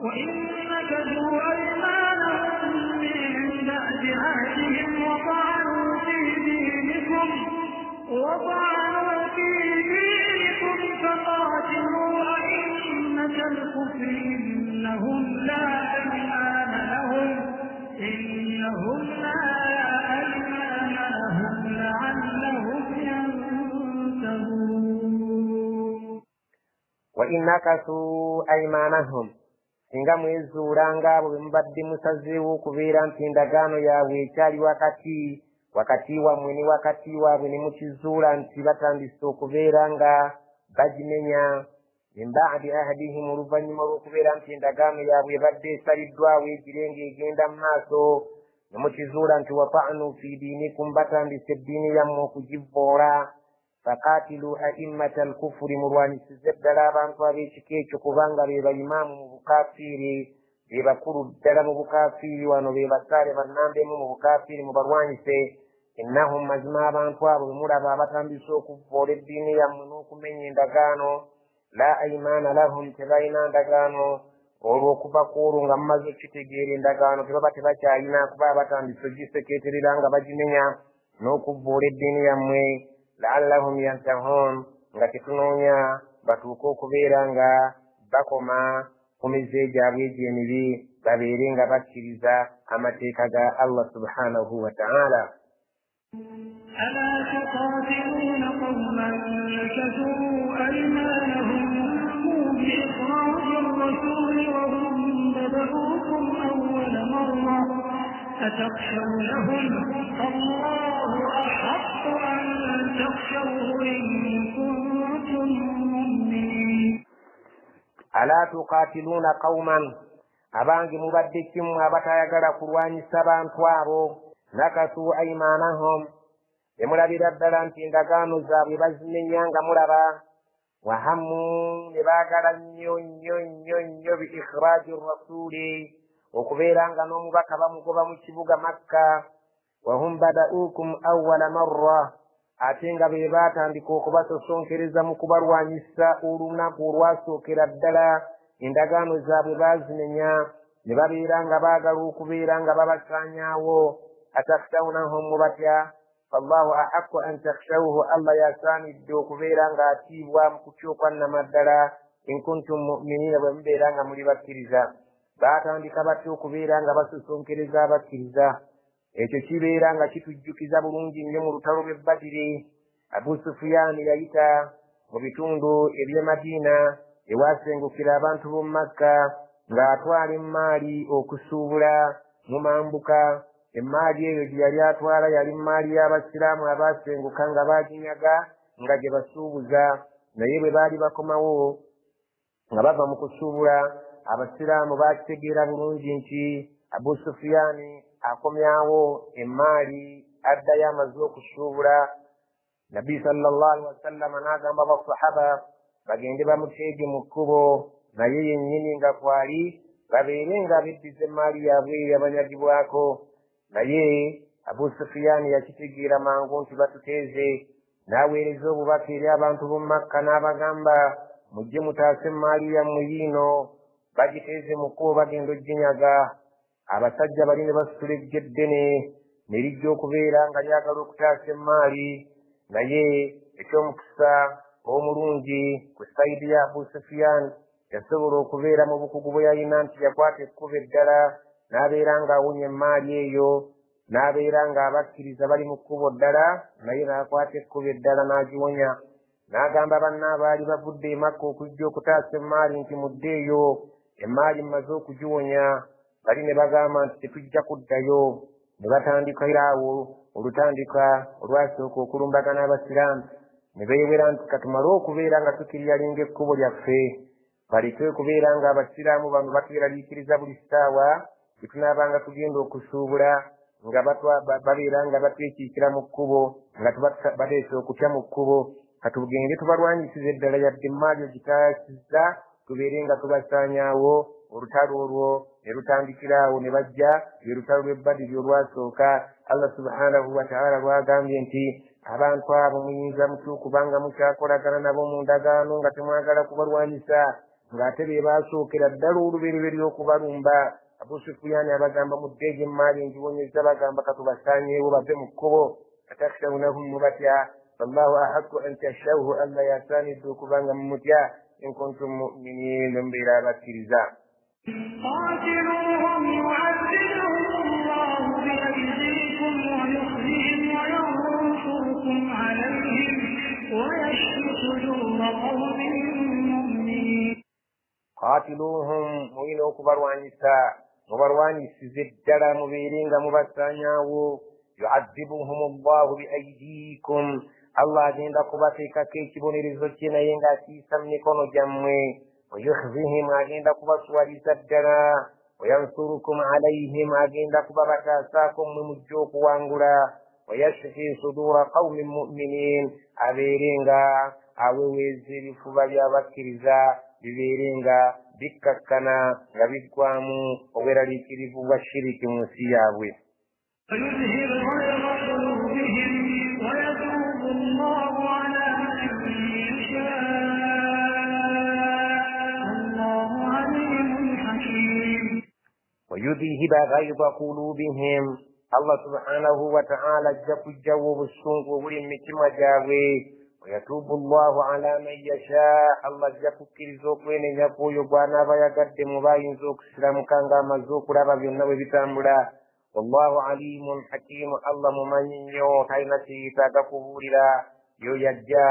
وإن نكثوا أيمانهم من بعد عهدهم وطعنوا في دينكم فقاتلوا أئمة الكفر إنهم لا أيمان لهم لعلهم ينتهون. وإن نكثوا أيمانهم, singa mwezuulanga abo be mubadde musazeewo okubeera nti endagaano yaabwe ekyali wakati wammwe ne wakati waabwe, ne mukizuula nti batandise okubeera nga bagimenya, min ba'di ahdihim, oluvannyuma lw'okubeera nti endagaano yaabwe ebadde esaliddwawo egire ng'egenda mu maaso, ne mukizuula nti wata'nu fi diinikum, batandise eddiini yammwe okugivvoola, Faqatilu a'immata alkufuri, mulwanyisize ddala abantu ab'ekika ekyo, kubanga be bayimaamu mu bukafiiri, be bakulu ddala mu bukafiiri, wano be basaale bannambemu mu bukafiiri, mubalwanyise. Innahum, mazima abantu abo bemulaba abatandise okuvvoola eddiini yammwe n'okumenya endagaano, la aimaana lahum, tebalina ndagaano. Olwo okuva ku olwo nga mumaze okukitegeera endagaano tebaba tebakyalina, kuba batandise ogisekeeterera nga bagimenya n'okuvvoola eddiini yammwe. Laallahum yantahun, nga tetunoonya batuuke okubeera nga bakoma ku mize gyabwe egyo emibi, babeere nga bakkiriza amateeka ga Allah subhanahu wa ta'ala. ألا تقاتلون قوما نكثوا أيمانهم وهموا بإخراج الرسول وهم بدؤوكم أول مرة أتخشونهم فالله أحق أن تخشوه إن كنتم مؤمنين. ألا تقاتلون قوما, abange mubadde kimu abatayagala kulwanyisa bantu abo, nakasu aimanahum, emulabira ddala nti endagaano zaabwe bazimenya nga mulaba. Wahammu, ne baagala nnyo nnyo nnyo nnyo bi ikhraaji rasuuli, okubeera nga n'omubaka bamugoba mu kibuga Makka. Wahum bada'uukum awwala marra, ate nga be baatandika okubasosonkereza mu kubalwanyisa olunaku olwasookera ddala. Endagaano zaabwe baazimenya ne babeera nga baagala okubeera nga babasaanyaawo. Atakhshawnahum, mubatya? Fallahu ahaqqu an takhshawhu, Allah yasaanidde okubeera ng'atiibwa mu kutya okwannamaddala. In kuntum mu'miniina, bwe mubeera nga muli bakkiriza. Baatandika batya okubeera nga basosonkereza abakkiriza? Ekyo kibeera nga kitujjukiza bulungi nnyo mu lutalo lw'e Badiri. Abu Sufiyaani yayita mu bitundu eby'e Madiina ewasengukira abantu b'omu Makka ng'atwala emmaali okusuubula mu mambuka. Emmaali eyo gye yali atwala yali mmaali y'abasiraamu abaasenguka nga baaginyaga nga gye basuubuza. Naye bwe baali bakomawo nga bava mu kusuubula, abasiraamu baakitegeera bulungi nti Abu Sufiyaani akomyawo emmaali addayo amaze okusuubula. Nabbi sallallahu alaihi wasallama n'agamba abasahaba bagende bamuteege mu kkubo, naye yennyini nga kwali babeere nga beddiza emmaali yaabwe eyabanyagibwako. Naye Abu Sufiyaani yakitegeera mangu nti batuteeze, n'aweereza obubaka eri abantu b'omu Makka n'abagamba, mujje mutaase emmaali yammwe yiino, bagiteeze mu kkubo bagenda oginyaga. Abasajja bali ne basitula eggye eddene ne lijja okubeera nga lyagala okutaasa emmaali. Naye ekyomukisa omulungi ku sayidi ya Abu Sufiyaani, yasobola okubeera mu bukugu bwe yalina nti yakwata ekkubo eddala n'abeera ng'awonya emmaali eyo, n'abeera ng'abakkiriza bali mu kkubo ddala, naye n'akwata ekkubo eddala n'agiwonya. N'agamba banne abaali bavudde e Makka okujja okutaasa emmaali nti muddeeyo, emmaali mmaze okugiwonya. Bali ne bagamba nti tetujja kuddayo. Ne batandikira awo olutandika olwasooka okulumbagana abasiraamu, ne beewera nti katumale okubeera nga tukiryalinga ekkubo lyaffe, baleke okubeera nga abasiraamu bano batweraliikiriza buli ssaawa bwe tunaabanga tugenda okusuubula, nga babeera nga batwekiikira mu kkubo, nga baleese okutya mu kkubo. Katugende tubalwanyisize eddala, yadde emmaali ogitaasizza tubeere nga tubasaanyaawo. Olutalo olwo ne lutandikira awo ne bajja, lwe lutalo lw'e Badiri olwasooka. Allah subhanahu wa ta'ala lwagambye nti abantu abo muyinza mutya okubanga mukyakolagana nabo mu ndagaano nga temwagala kubalwanyisa, ng'ate be baasookera ddala olubereberye okubalumba. Abu Sufiyaani abagamba muddeeyo emmaali ngiwonyezza, bagamba katubasaanyeewo bave mu kkubo. Atakhshawnahum, mubatya? Fallahu ahaqqu an takhshawhu, Allah yasaanidde okubanga mumutya. In kuntum mu'miniin, mbeera abakkiriza. قاتلوهم يعذبهم الله بأيديكم ويخزيهم وينصركم عليهم ويشف صدور قوم مؤمنين. قاتلوهم, mulina okubalwanyisa, mubalwanyisize ddala, mubeere nga mubasaanyaawo. Yu'adhibuhum Allahu biaydiikum, Allah agenda kubateekako ekibonerezo kye naye ng'akiyisa mu mikono gyammwe. Wayukhzihim, agenda kubaswaliza ddala. Wayansurukum alaihim, agenda kubabataasaako mmwe mujja okuwangula. Wayashfi sudura qawmin mu'minin, abeere nga aweweeza ebifuba by'abakkiriza bibeere nga bikkakkana nga biggwamu obweraliikirivu bwa shiriki mu nsi yaabwe. ويذهب غيظ قلوبهم ويتوب الله على من يشاء والله عليم حكيم. ويذهب غيظ قلوبهم, Allah subhanahu wa ta'ala ajja kuggyawo obusungu obuli mu mitima gyabwe. Wayatuubu llahu ala man yasha, Allah ajja kukkiriza okwenenya kw'oyo gw'anaaba yagadde mu bayinza okusiramuka ng'amaze okulaba byonna bwe bitambula. Wallahu alimun hakimu, Allah mumanyi nnyo, talina kyeyetaaga kubuulira. Yo yajja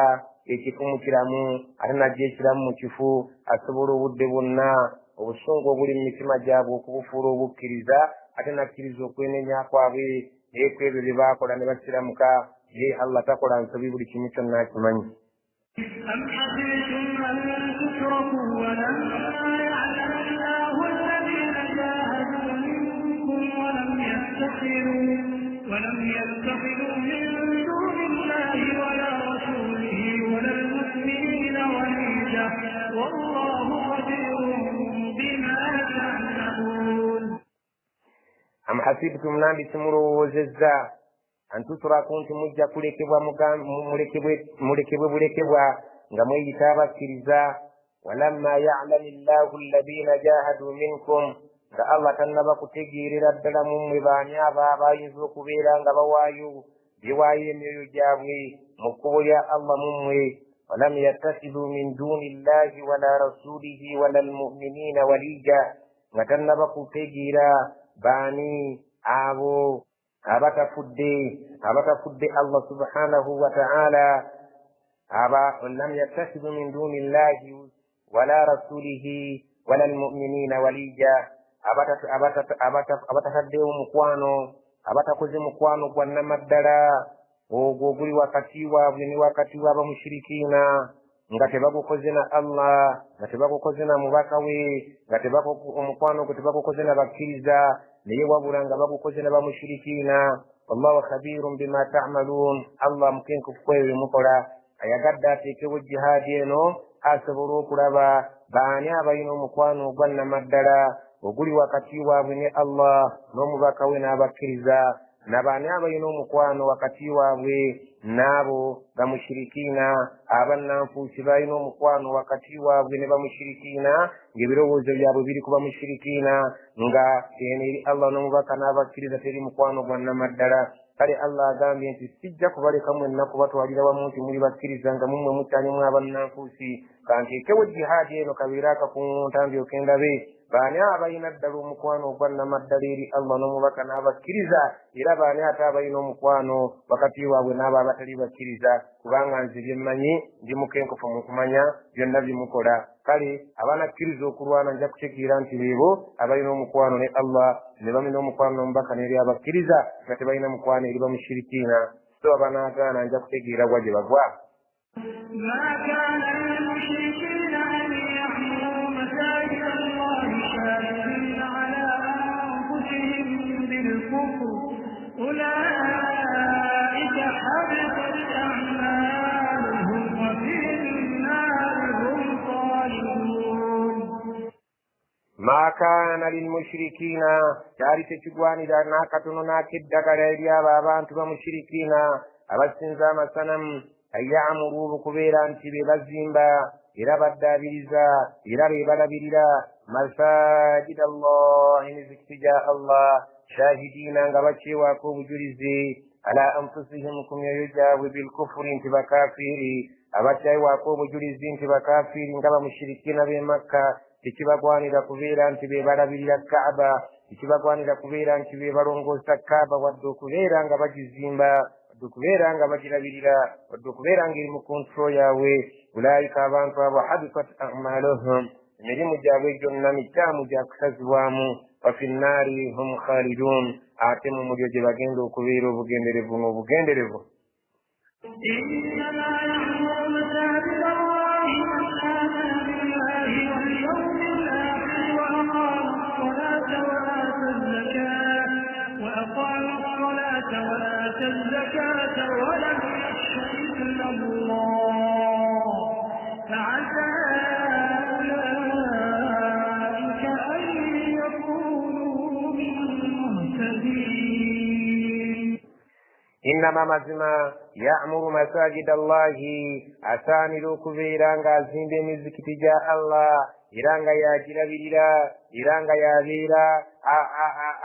ekifu mu kiramu ate najja ekiramu mu kifu, asobola obudde bwonna obusungu obuli mu mitima gyabwe okubufuula obukkiriza, ate nakkiriza okwenenya kwabwe naye ku ebyo bye baakola ne basiramuka. Ye Allah takola nsobi, buli kimu kyonna akimanyi. أم حسبتم أن تتركوا ولما يعلم الله الذين جاهدوا منكم ولم يتخذوا من دون الله ولا رسوله ولا المؤمنين وليجة والله خبير بما تعملون. Am hasibtum, nambi kimulowoozezza, antuturaku nti mujja kulekebwa mulekebwe bulekebwa nga mweyita abakkiriza. Walamma yalami llahu alladhina jahadu minkum, nga Allah tannaba kutegeerera ddala mummwe baani abo abayinza okubeera nga bawaayo biwaayo emyoyo gyabwe mu kkubo lya Allah mummwe. Walam yattakhidhu min duni llahi wala rasulihi wala almuminina walija, nga tannaba kutegeera baani abo abatafudde Allah subhanahu wa ta'ala, aba lam yattakhidhu min duni llahi wala rasulihi wala almuminina walija, abatataddewo mukwano, abatakoze mukwano gwa nnamaddala ogwo oguli wakati waabwe ne wakati w'abamushirikiina, nga tebagukoze na Allah, nga tebagukoze na mubaka we, nga omukwano gwe tebagukoze na bakkiriza, naye wabula nga bagukoze na bamushirikiina. Wallahu khabirun bima ta'malun, Allah mukenkufu kwebyo bye mukola. Ayagadde ateekewo jihaadi eno asobole okulaba baani abalina omukwano ogwa nnamaddala oguli wakati waabwe ne Allah n'omubaka we n'abakkiriza, nabaani abalina omukwano wakati waabwe n'abo bamushirikiina, abannanfuusi balina omukwano wakati waabwe ne bamushirikiina, ng'ebirowoozo byabwe biri ku bamushirikiina, nga eno eri Allah n'omubaka n'abakkiriza teri mukwano gwa nnamaddala. Kale Allah agambye nti sijja kubaleka mwenna kubatwalira wamu nti muli bakkiriza nga mummwe mukyalimu abannanfuusi, kanteekewo jihaadi eno kabeere akakuŋŋunta ndyoke ndabe baani abalina ddala omukwano ogwa nnamaddala eri Allah n'omubaka n'abakkiriza, era baani ate abalina omukwano wakati waabwe n'abo abatali bakkiriza, kubanga nze bye mmanyi ndi mukenkufu mu kumanya byonna bye mukola. Kale abanakkiriza okulwana nja kutegeera nti beebo abalina omukwano ne Allah ne balina omukwano n'omubaka n'eri abakkiriza, nga tebalina mukwano eri bamushirikiina. So abanaagaana nja kutegeera gwa gye bagwa. ما كان للمشركين أن يعمروا مساجد الله شاهدين على أنفسهم بالكفر أولئك حبطت أعمالهم وفي النار هم خالدون. ما كان للمشركين, kyali tekigwanira n'akatono n'akeddagala eri abo abantu bamushirikiina abasinza amasanamu, ayamuru okubeera nti be bazimba era baddaabiriza era be balabirira masajid Allah, emizikiti gya Allah, shahidiina nga bakyewaako obujulizi ala anfusihim ku myoyo gyabwe bilkufuri nti bakafiiri, abakyewaako obujulizi nti bakafiiri nga bamushirikiina b'e Makka. Tekibagwanira kubeera nti be balabirira Kaaba, tekibagwanira kubeera nti be balongoosa Kaaba, wadde okubeera nga bagizimba, wadde okubeera nga bagirabirira, wadde okubeera nga eri mu kontrol yaabwe. Ulaayika abantu abo habitat amaluhum, emirimu gyabwe gyonna mikyamu gya kusazibwamu. Wafi nnaari hum khalidun, ate mu mulyo gye bagenda okubeera obugenderevu n'obugenderevu. إنما يعمر مساجد الله من آمن بالله واليوم الآخر وأقام الصلاة وآتى الزكاة Innama mazima ya'muru masajida Allahi, asaanira okubeera ng'azimba emizikiti gya Allah, era nga yagirabirira, era nga yabeera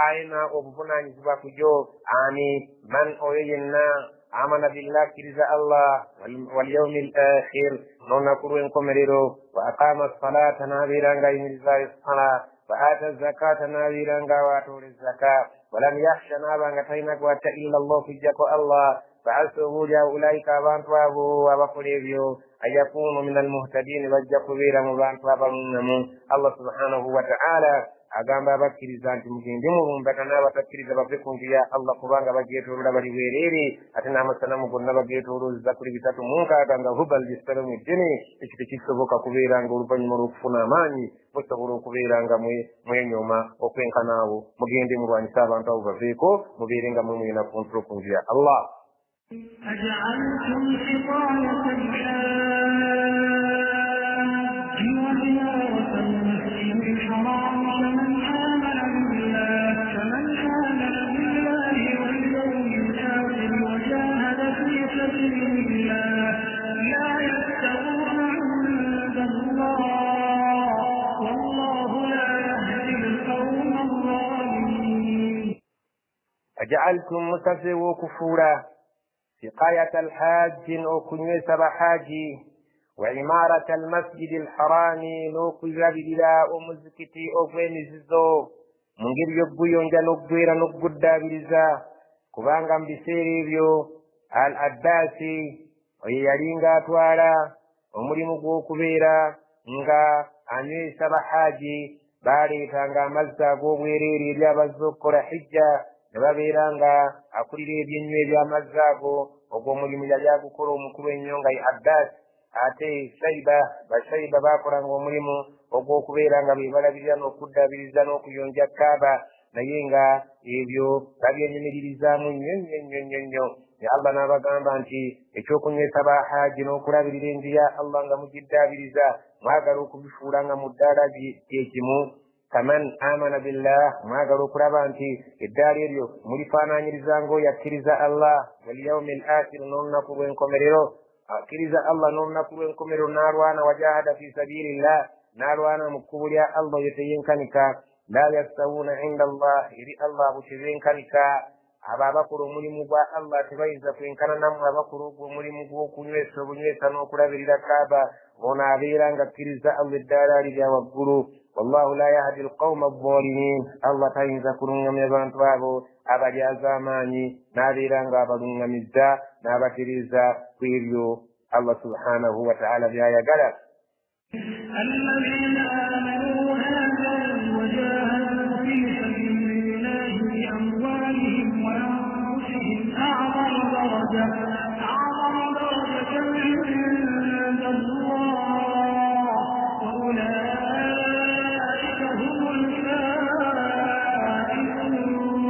alina obuvunaanyizibwa ku gyo. Ani man, oyo yenna amana billah, akkiriza Allah, wal yaumi l akhir, n'olunaku lw'enkomerero, wa aqama salata, n'abeera ng'ayimirizaayo sala, wa ata zakata, n'abeera ng'awaatoola zaka, walam yakhsha, n'aba nga talina gw'atya illa Allah, okuggyako Allah. Faasa obuulyawo ulaika, abantu abo abakola ebyo, ayakunu min almuhtadin, bajja kubeera mu bantu abaluŋŋamu. Allah subhanahu wa ta'ala agamba abakkiriza nti mugende mulumbagana abatakkiriza bave ku nju ya Allah, kubanga bagyetoolola bali bwereere, ate n'amasanamu gonna bageetoolozza kuli 360 nga hubal bisalamu eddene. Ekyo tekisoboka kubeera nga oluvannyuma lw'okufuna amaanyi musobola okubeera nga mwenyooma okwenkanaawo. Mugende mulwanyise abantu abo baveeko, mubeere nga mwe mulina kontrol ku nju ya Allah. أجعلتم سقاية الحاج وعمارة المسجد الحرام كمن آمن بالله واليوم الآخر وجاهد في سبيل الله لا يستوون عند الله والله لا يهدي القوم الظالمين. أجعلتم musazeewo okufuula siqayata alhajji, okunywesa bahaji, wa imarata almasjidi alharami, n'okulabirira omuzikiti ogw'emizizo mu ngeri y'okuguyonja n'okugwera n'okuguddaabiriza, kubanga mu biseera ebyo al Abbaasi oyo yalinga atwala omulimu gw'okubeera nga anywesa bahaji. Baleetanga amazzi ag'obwereere eri abazze okukola hijja, ne babeera nga akulira ebyenywa eby'amazzi ago. Ogwo omulimu yali agukola omukulu ennyo nga ye Abbas. Ate Shaiba, Bashaiba baakolanga omulimu ogw'okubeera nga be balabirira n'okuddaabiriza n'okuyonja Kaaba, naye nga ebyo babyenyumiririzaamu nnyo nnyo nnyo nnyo nnyo. Ne Allah n'abagamba nti ekyokunywesa bahaji n'okulabirira enju ya Allah nga mugiddaabiriza, mwagala okubifuula nga mu ddaala kyekimu. Kaman amana billah, mwagala okulaba nti eddaala eryo mulifaanaanyiriza ng'oyo akkiriza Allah, wal yaumi l akhir, n'olunaku lw'enkomerero. Akkiriza Allah n'olunaku lw'enkomerero n'alwana, wajahada fi sabilillah, n'alwana mu kkubo lya Allah, oyo teyenkanika. La yastawuuna inda Allah, eri Allah abo tebenkanika. Abo abakola omulimu gwa Allah tebayinza kwenkana nammwe abakola ogwo omulimu gw'okunywesa obunywesa n'okulabirira Kaaba. Ono abeera nga akkiriza Allah eddaala lirya waggulu. Wallahu la yahdi alqawma alzalimin, Allah tayinza kuluŋŋamya bantu abo abalyazaamaanyi, n'abeera nga abaluŋŋamizza n'abatereeza ku ebyo Allah subhanahu wa ta'ala by'ayagala. الذين آمنوا وهاجروا وجاهدوا في سبيل الله بأموالهم وأنفسهم أعظم درجة عند الله وأولئك هم الفائزون.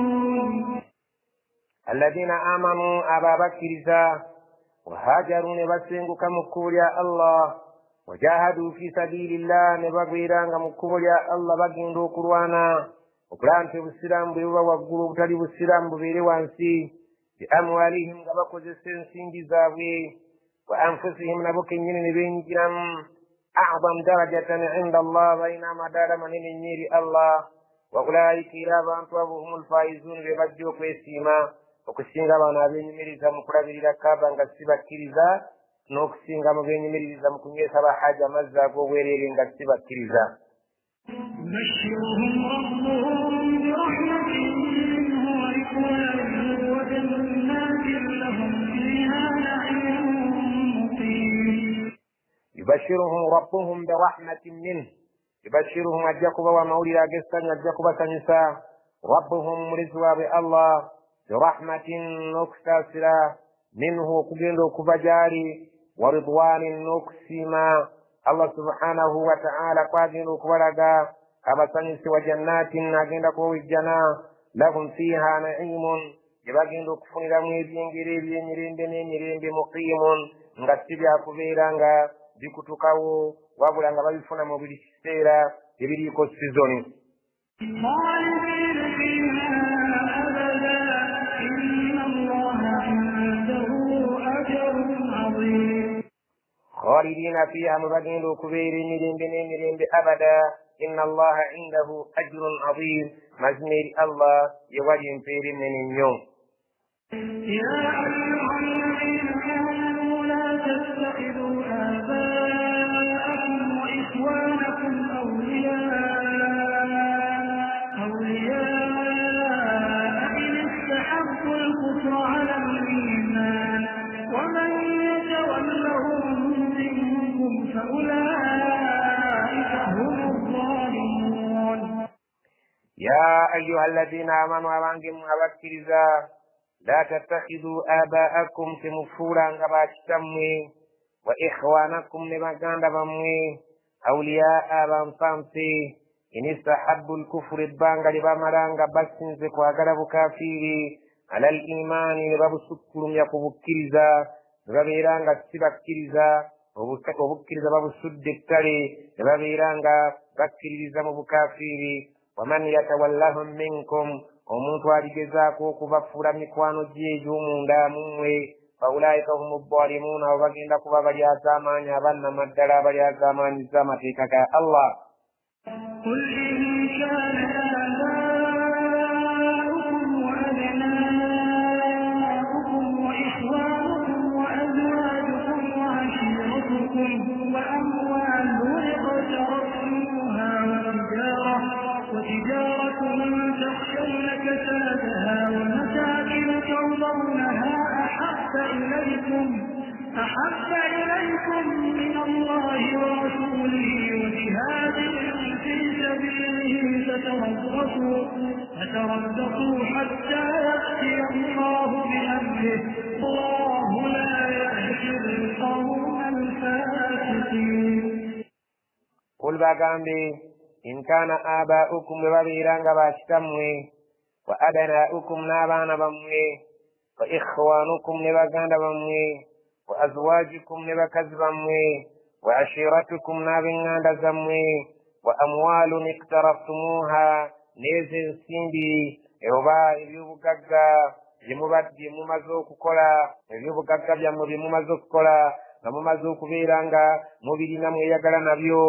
الذين آمنوا أبا بكرزا وهاجروا ne basenguka mu kkubo lya Allah, wajahadu fi sabilillah, ne bagwiranga mu kkubo lya Allah, bagenda okulwana okulaba nti obusiraamu bwe buba waggulu, obutali busiraamu bubeere wansi. Bi amwalihim, nga bakozesa ensimbi zaabwe, wa anfusihim, nabo kennyini ne beenyigiramu. A'zam darajatan inda Allah, balina amadaala manene nnyo eri Allah. Wa ulaika, era abantu abo, humul faizun, be bajja okwesiima okusinga bano abeenyumiriza mu kulabirira Kaaba nga si bakkiriza, n'okusinga mu beenyumiririza mu kunywesa bahaji amazzi ag'obwereere nga si bakkiriza. يبشرهم ربهم برحمة منه ورضوان وجنات لهم فيها نعيم مقيم. Yubashiruhum rabbuhum birahmatin minhu, yubashiruhum, ajja kubawa amawulire ag'essanyu, ajja kubasanyusa, rabbuhum, mulezi waabwe Allah, birahmatin, n'okusaasira, minhu, okugenda okuva gy'ali, wa ridwanin, n'okusiima Allah subhanahu wa ta'ala kwagenda okubalaga abasanyusi, wa jannatin, agenda kubawa ejjana, lahum fiha naimun, gye bagenda okufuniramu ebyengera eby'emirembe n'emirembe, muqiimun, nga si byakubeera nga bikutukawo, wabula nga babifuna mu buli kiseera, ebiriiko sizoni. خالدين فيها أبدا إن الله عنده Khalidina fiha, mwe bagenda okubeera emirembe n'emirembe abada. Inna Allaha indahu ajrun azim, mazima eri Allah yewali empeera ennene nnyo. يا أيها الذين آمنوا لا تتخذوا آباءكم وإخوانكم أولياء إن استحبوا الكفر على الإيمان ومن يتولهم منكم فأولئك هم الظالمون. يا أيها الذين آمنوا abange abakkiriza, la tattakhidhu abaa'akum, temufuulanga bakitammwe, wa ikhwanakum, ne baganda bammwe, awliyaa, banfamfe, in istahabbu lkufura, ebbanga lye bamalanga basinze kwagala bukafiiri, ala al imaani, ne babusukkulumya ku bukkiriza, ne babeera nga si bakkiriza, obukkiriza babusudde ettale, ne babeera nga bakkiririza mu bukafiiri. Waman yatawallahum minkum, omuntu aligezaako okubafuula mikwano gye egy'omunda mummwe, faulaika humu zzalimuuna, abo bagenda kuba balyazaamaanyi abannamaddala abalyazaamaanyiza amateeka ga Allah. قل إن كان آباؤكم وأبناؤكم وإخوانكم وأزواجكم وعشيرتكم وأموال اقترفتموها وتجارة تخشون كسادها ومساكن ترضونها أحب إليكم من الله ورسوله وجهاد في سبيله فتربصوا حتى يأتي الله بأمره الله لا يهدي القوم الفاسقين. قل bagambe in kana abaa'ukum, bwe babeera nga bakitammwe, wa abnaa'ukum, n'abaana bammwe, wa ikhwanukum, ne baganda bammwe, wa azwajukum, ne bakazi bammwe, wa ashiratukum, n'ab'eŋŋanda zammwe, wa amwalun iktaraftumuuha, n'ezo ensimbi oba ebyobugagga bye mumaze okukola, ebyobugagga byammwe bye mumaze okukola nga mumaze okubeera nga mubirina mweyagala nabyo,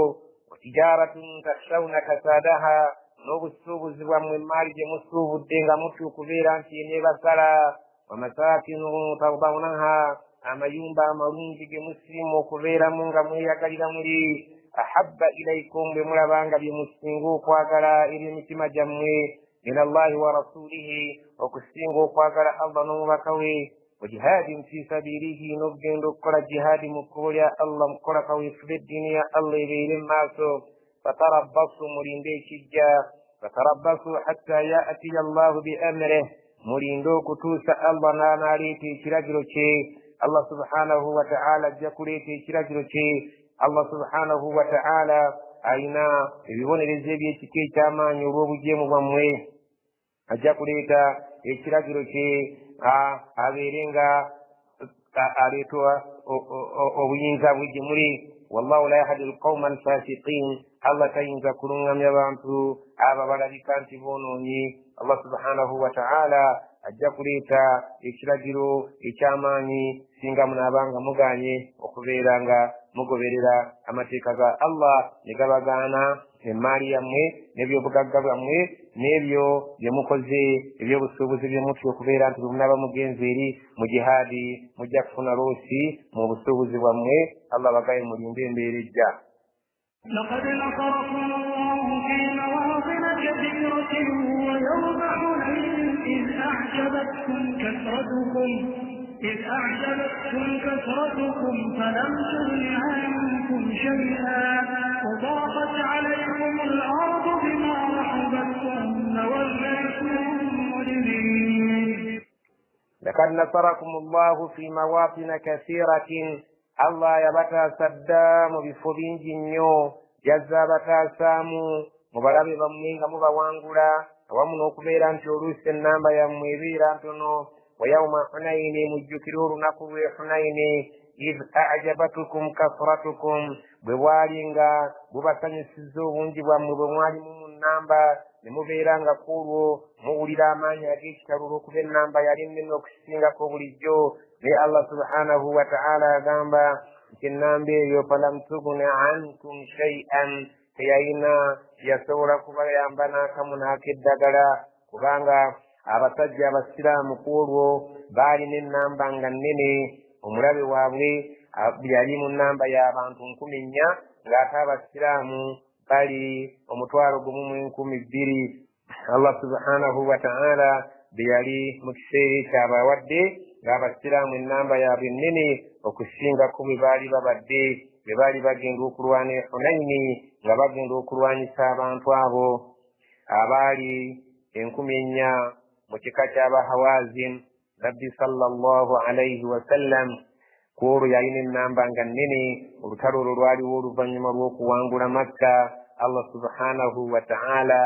tijaratun takhshawna kasadaha, n'obusuubuzi bwammwe emaali gye musuubudde nga mutya okubeera nti eneebasala, wa masakinu tardawnaha, amayumba amalungi ge musiima okubeeramu nga mweyagalira muli, ahabba ilaikum, bwe mulaba nga bye musinga okwagala eri emitima gyammwe, min Allahi wa rasulihi, okusinga okwagala Allah n'omubaka we, wa jihaadin fi sabilihi, n'okugenda okukola jihaadi mu kkubo lya Allah, mu kukola kaweefube eddiini ya Allah ebeere mu maaso. Fatarabbasu, mulinde ekijja, fatarabbasu hatta ya'tiya Allahu bi amrih, mulinde okutuusa Allah n'anaaleeta ekiragiro kye. Allah subhanahu wa ta'ala ajja kuleeta ekiragiro kye. Allah subhanahu wa ta'ala alina ebibonerezo eby'ekika eky'amaanyi olw'obujeemu bwammwe, ajja kuleeta ekiragiro kye, abeere nga aleeta obuyinza bwe gye muli. Wallahu la yahdi alqawma alfasiqin, Allah tayinza kuluŋŋamya bantu abo abalabika nti boonoonyi. Allah subhanahu wa ta'ala ajja kuleeta ekiragiro eky'amaanyi singa munaabanga muganye okubeera nga mugoberera amateeka ga Allah ne gabagaana emaali yammwe n'ebyobugagga bwammwe n'ebyo bye mukoze ebyobusuubuzi bye mutya okubeera nti bwe munaaba mugenze eri mu jihaadi mujja kufuna loosi mu busuubuzi bwammwe. Allah bagaye mulinde embeera ejja. لقد نصركم الله في مواطن كثيرة ويوم حنين إذ أعجبتكم كثرتكم فلم تغن عنكم شيئا وضاقت عليكم الأرض بما رحبت ثم وليتم مدبرين. لقد نصركم الله في مواطن كثيرة, Allah yabataasa dda mu bifo bingi nnyo, yazza abataasaamu mu balabe bammwe nga mubawangula, awamu n'okubeera nti oluusi ennamba yammwe ebeera ntono. Wa yawma Hunayini, mujjukire olunaku lw'e Hunayini, idh a'jabatukum kasratukum, bwe bwali nga bubasanyusizza obungi bwammwe bwe mwalimu mu nnamba, ne mubeera nga ku olwo muwulira amaanyi ag'ekitalo olw'okuba ennamba yali nnene okusingako bulijjo. Naye Allah subhanahu wa ta'ala agamba Nti ennamba eyo falam tugni ankum shay'an, teyalina yasobola kubayamba n'akamu n'akeddagala, kubanga abasajja abasiraamu ku olwo baalina ennamba nga nnene. Omulabe waabwe yali mu nnamba y'abantu 4,000, ng'ate abasiraamu bali 1,012. Allah subhanahu wa ta'ala bye yali mu kiseera ekyo abawadde ng'abasiraamu ennamba yaabwe ennene okusingako bwe baali babadde bwe baali bagenda okulwana e Hunayini, nga bagenda okulwanyisa abantu abo abaali 4,000 mu kika ky'Abahawazin. Nabbi sallallahu alayhi wasallam ku olwo yalina ennamba nga nnene. Olutalo olwo lwaliwo oluvannyuma lw'okuwangula Makka. Allah subhanahu wa ta'ala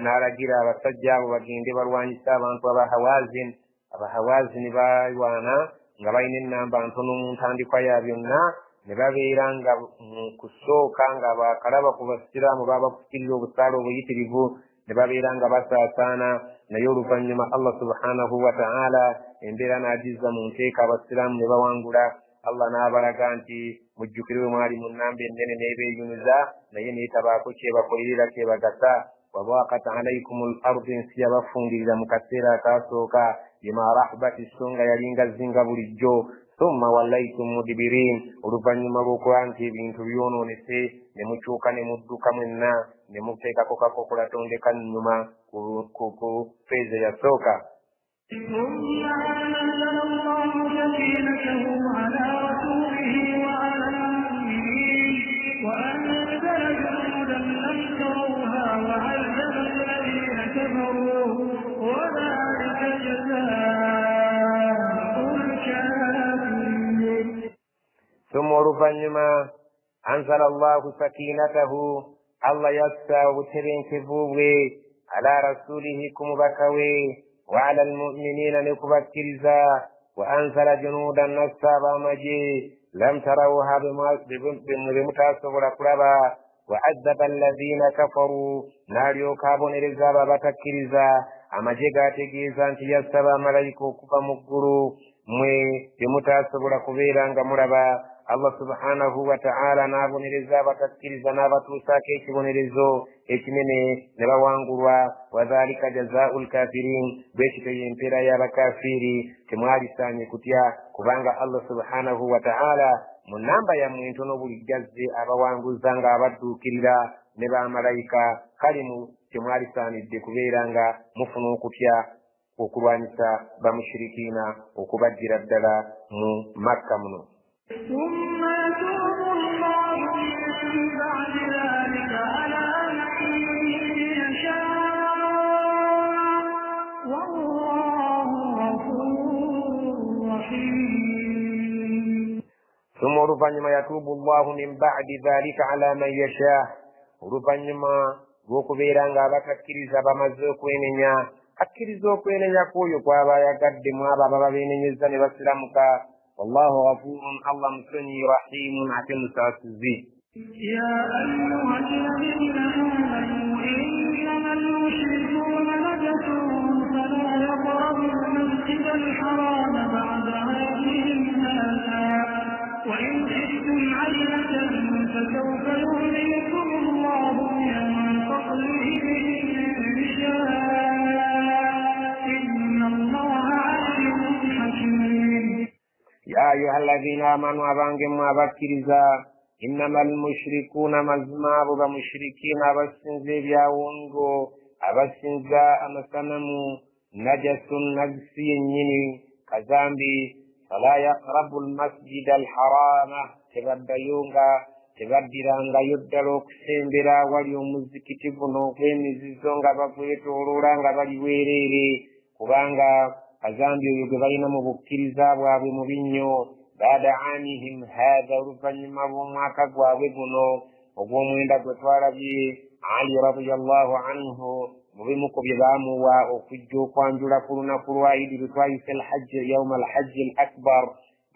n'alagira abasajja abo bagende balwanyise abantu Abahawazin. Abahawazini balwana nga balina ennamba ntono mu ntandikwa ya byonna, ne babeera nga mu kusooka nga bakalaba ku basiraamu babakukirira obusaale obuyitirivu, ne babeera nga basaasaana. Naye oluvannyuma Allah subhanahu wa ta'ala embeera n'agizza mu nteeka, abasiraamu ne bawangula. Allah n'abalaga nti mujjukire bwe mwali mu nnamba ennene n'ebeeyunuza, naye neetabaako kyebakolerera kyebagasa. Wadaqat alaykum al-ardu, ensi yabafungirira mu kaseera akaasooka, bima rahbati, so nga yalinga zinga bulijjo. Thumma wallaytum mudbirin, oluvannyuma lw'okuba nti ebintu byonoonese ne mukyuka ne mudduka mwenna ne muteekako kakokola tondeka nnyuma ku feeza yasooka. ثم أنزل الله سكينته على رسوله وعلى المؤمنين وأنزل جنودا لم تروها وعذب الذين كفروا وذلك جزاء الكافرين. ثم oluvannyuma anzala Allahu sakinatahu, Allah yassa obutebenkevu bwe ala rasulihi, ku mubaka we, wa ala almu'minina, ne ku bakkiriza. Wa anzala junuudan, nassa ab'amagye, lam tarawha, bwe mutasobola kulaba. Wa azzaba alladhina kafaru, n'alyoka abonereza abo abatakkiriza. Amagye gaategeeza nti yassa bamalayika okuva mu ggulu mwe bye mutasobola kubeera nga mulaba. Allah subhanahu wa ta'ala n'abonereza abatakkiriza n'abatuusaako ekibonerezo ekinene ne bawangulwa. Wadhalika jazaa'u lkafirin, bwe kityo y'empeera y'abakafiiri. Temwalisaanye kutya, kubanga Allah subhanahu wa ta'ala mu nnamba yammwe entono bulijjo azze abawanguza ng'abadduukirira ne bamalayika. Kale temwalisaanidde kubeera nga mufuna okutya okulwanyisa bamushirikiina okubajjira ddala mu Makka muno. ثم يتوب الله من بعد ذلك على من يشاء والله غفور رحيم. ثم oluvannyuma yatuubu Allahu min ba'di dhalika ala man yasha, oluvannyuma lw'okubeera ng'abatakkiriza bamaze okwenenya, akkiriza okwenenya kw'oyo kw'aba ayagadde mu abo ababa beenenyezza ne basiramuka. Wallahu ghafurun, Allah musonyi, rahimun, ate musaasizi. يا أيها الذين آمنوا إنما المشركون نجس فلا يقربوا المسجد الحرام بعد عامهم هذا وإن خفتم عيلة فسوف يغنيكم الله من فضله إن شاء إن الله عليم حكيم. يا أيها الذين آمنوا abange mmwe abakkiriza, innama almushrikuuna, mazima abo bamushirikiina abasinza ebyawongo, abasinza amasanamu, najasun, nagisi yennyini kazambi. Fala yaqrabu almasjida alharama, tebaddayo nga tebaddirangayo ddala okusembera awali omuzikiti guno ogw'emizizo nga bagwetooloola nga bali weereere, kubanga kazambi oyo gwe balina mu bukkiriza bwabwe mubi nnyo. Baada amihim haatha, oluvannyuma lw'omwaka gwabwe guno ogw'omwenda gwe twalabye Ali radiyallahu anhu mu bimu ku bye baamuwa okujja okwanjula ku lunaku lwa Idi lwe twayise alhajji yauma alhajji al akbar,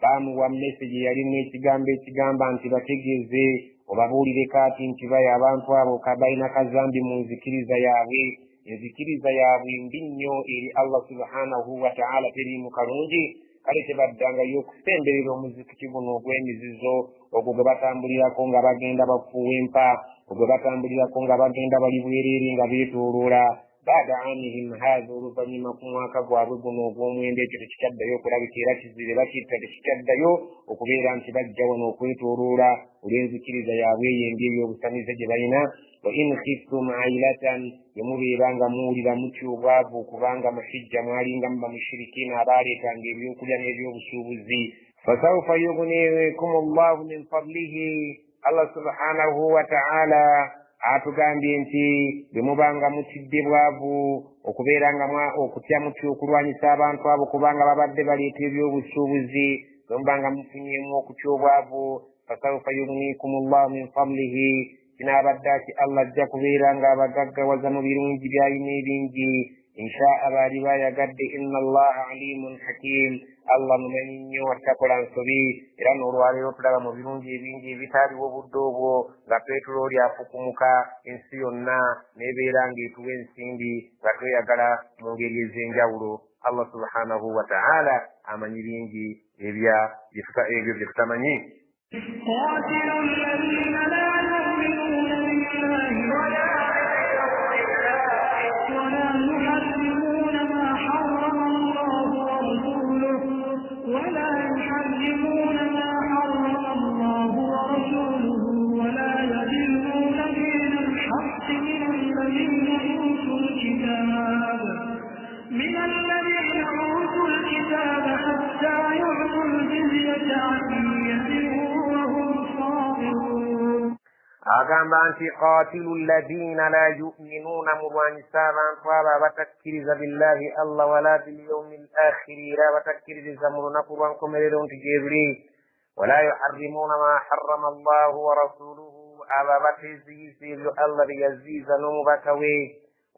baamuwa mesegi yalimu ekigambo ekigamba nti bategeeze obabuulire kaati nti bayo abantu abo balina kazambi mu nzikiriza yaabwe, enzikiriza yaabwe mbi nnyo eri Allah subhanahu wa ta'ala, teriimu kalungi. Kale tebaddangayo okusemberera omuzikiti guno ogw'emizizo, ogwo gwe batambulirako nga bagenda bafuuwa empa, ogwe batambulirako nga bagenda bali bwereere nga beetooloola. Baada amihim haatha, oluvannyuma ku mwaka gwabwe guno ogw'omwenda, ekyo tekikyaddayo okulabika era kizire bakitta, tekikyaddayo okubeera nti bajja wano okwetooloola olw'enzikiriza yaabwe eyo embi ey'obusamize gye balina. Wa in khiftum ailatan, bwe mubeera nga muwulira mutya obwavu, kubanga mu hijja mwalingamu bamushirikiina abaaleetanga ebyokulya n'ebyobusuubuzi. Fasawfa yugnikum llahu min fadlihi, Allah subhanahu wa ta'ala atugambye nti bwe mubanga mutidde bwavu, okubeera nga okutya mutya okulwanyisa abantu abo kubanga babadde baleeta ebyobusuubuzi, bwe mubanga mufunyeemu okutya obwavu, fasawfa yugnikum llahu min fadlihi, kinaabadde ati Allah ajja kubeera nga abagaggawaza mu birungi by'alina ebingi inshaa baali bayagadde. Inna allaha alimun hakim, Allah mumanyi nnyo atakola nsobi. Era n'olwaleero tulaba mu birungi ebingi ebitaaliwo obudde obwo nga petulooli afukumuka ensi yonna n'ebeera ng'etuwa ensimbi nga tweyagala mu ngeri ez'enjawulo. Allah subhanahu wa ta'ala amanyi bingi ebyo bye tutamanyi. قاتلوا الذين لا يؤمنون بالله ولا يحرمون ما حرم الله ورسوله ولا يحرمون ما حرم الله ورسوله ولا يدينون دين الحق من الذين أوتوا الكتاب حتى يعطوا الجزية عن يد وهم صاغرون. Agamba nti qatilu alladhina la yu'minuna, mulwanyisa abantu abo abatakkiriza billahi Allah wala bilyaumi l akhiri, era abatakkiririza mu lunaku lwa nkomerero nti gye luli. Wala yuharrimuna ma harrama allahu wa rasuluhu, abo abateeziyiza ebyo Allah bye yaziiza n'omubaka we.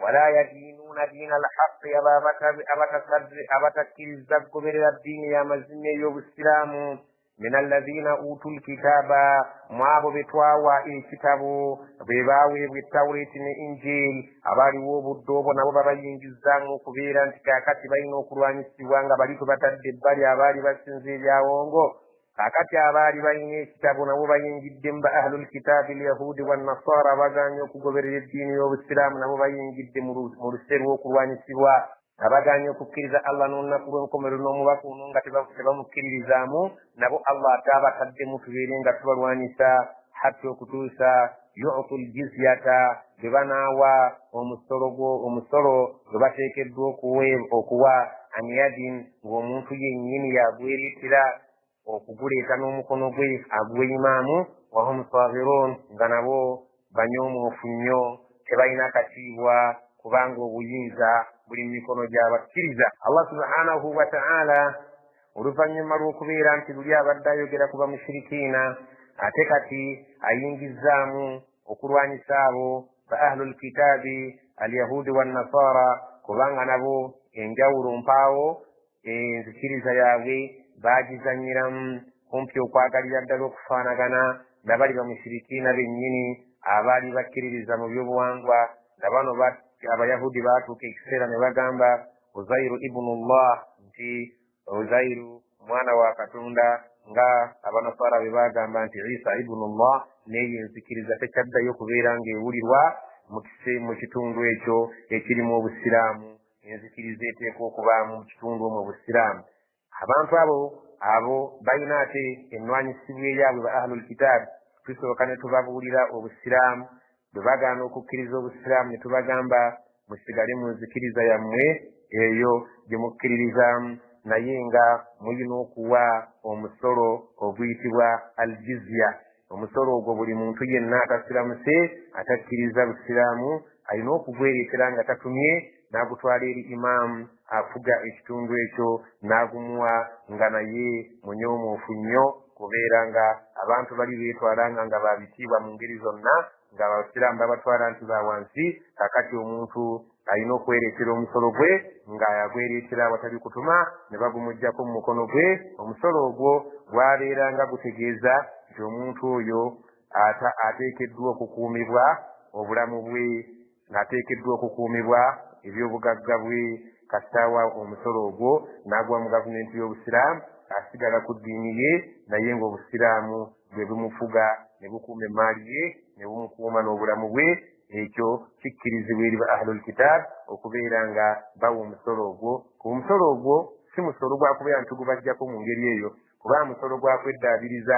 Wala yadiinuuna diina alhaqi, abo abatakkiriza kugoberera ddiini y'amazima ey'obusiraamu. Min alladhina utul kitaba, mu abo be twawa ekitabo, be baaweebwa ettawuleti ne injili, abaaliwo obudde obwo nabo babayingizaamu okubeera nti kaakati balina okulwanyisibwa nga bali tubatadde ebbali abaali basinza ebyawongo. Kaakati abaali balina ekitabo nabo bayingiddemu, ba ahlul kitaabi lyahudi wannasara abagaanye okugoberera eddiini y'obusiraamu nabo bayingidde mu luse lw'okulwanyisibwa. Abagaanye okukkiriza Allah n'olunaku lw'enkomerero n'omubaka ono nga tebamukkiririzaamu, nabo Allah ate abataddemu tubeere nga tubalwanyisa hatta okutuusa yutu ljizyata, bwe banaawa omusolo gwe bateekeddwa okuwa an yadin, ng'omuntu yennyini yagwereetera okuguleeta n'omukono gwe aguwe imaamu. Wahum sagiruun, nga nabo banyoomoofu nnyo, tebalina katiibwa kubanga obuyinza buli mu mikono gy'abakkiriza. Allah subhanahu wa ta'ala oluvannyuma lw'okubeera nti luli abadde ayogera ku bamushirikiina, ate kati ayingizaamu okulwanyisa abo ba ahlul kitaabi alyahudi wannasara, kubanga nabo enjawulo mpaawo, enzikiriza yaabwe baagizannyiramu kumpi okwagalira ddala okufaanagana nabali bamushirikiina bennyini abaali bakkiririza mu byobuwangwa. Na bano abayahudi baatuuka ekiseera ne bagamba Uzairu ibnullah, nti Uzairu mwana wa Katonda, nga abanasara bwe bagamba nti Isa ibnullah. N'eyo enzikiriza tekyaddayo okubeera ng'ewulirwa mu kitundu ekyo ekirimu obusiraamu. Enzikiriza eteekwa okubaamu mu kitundu omwo obusiraamu. Abantu abo balina ate ennwanyisibwa eyaabwe ba ahlul kitaabi. Tusooka ne tubabuulira obusiraamu, bwe bagaana okukkiriza obusiraamu ne tubagamba musigale mu nzikiriza yammwe eyo gye mukkiririzaamu, naye nga mulina okuwa omusolo oguyitibwa aljizya. Omusolo ogwo buli muntu yenna atasiramuse atakkiriza busiraamu alina okugwereetera nga tatumye, n'agutwala eri imaamu afuga ekitundu ekyo n'agumuwa, nga naye munyoomoofu nnyo, kubeera nga abantu bali beetwalanga nga babitiibwa mu ngeri zonna, nga abasiraamu babatwala nti ba wansi. Kaakati omuntu alina okwereetera omusolo gwe nga yagwereetera awatali kutuma, ne bagumuggyako mu mukono gwe. Omusolo ogwo gwabeeranga gutegeeza nti omuntu oyo ateekeddwa okukuumibwa obulamu bwe, ng'ateekeddwa okukuumibwa ebyobugagga bwe. Kasitaawa omusolo ogwo n'agwa mu gavumenti y'Obusiraamu, asigala ku ddiini ye, naye ng'Obusiraamu bwe bumufuga ne bukuuma emmaali ye ne bumukuuma n'obulamu bwe. Ekyo kikkirizibwa eri ba ahlul kitaab okubeera nga bawa omusolo ogwo. Ku musolo ogwo si musolo gwa kubeera nti tugubajjako mu ngeri eyo, kuba musolo gwa kweddaabiriza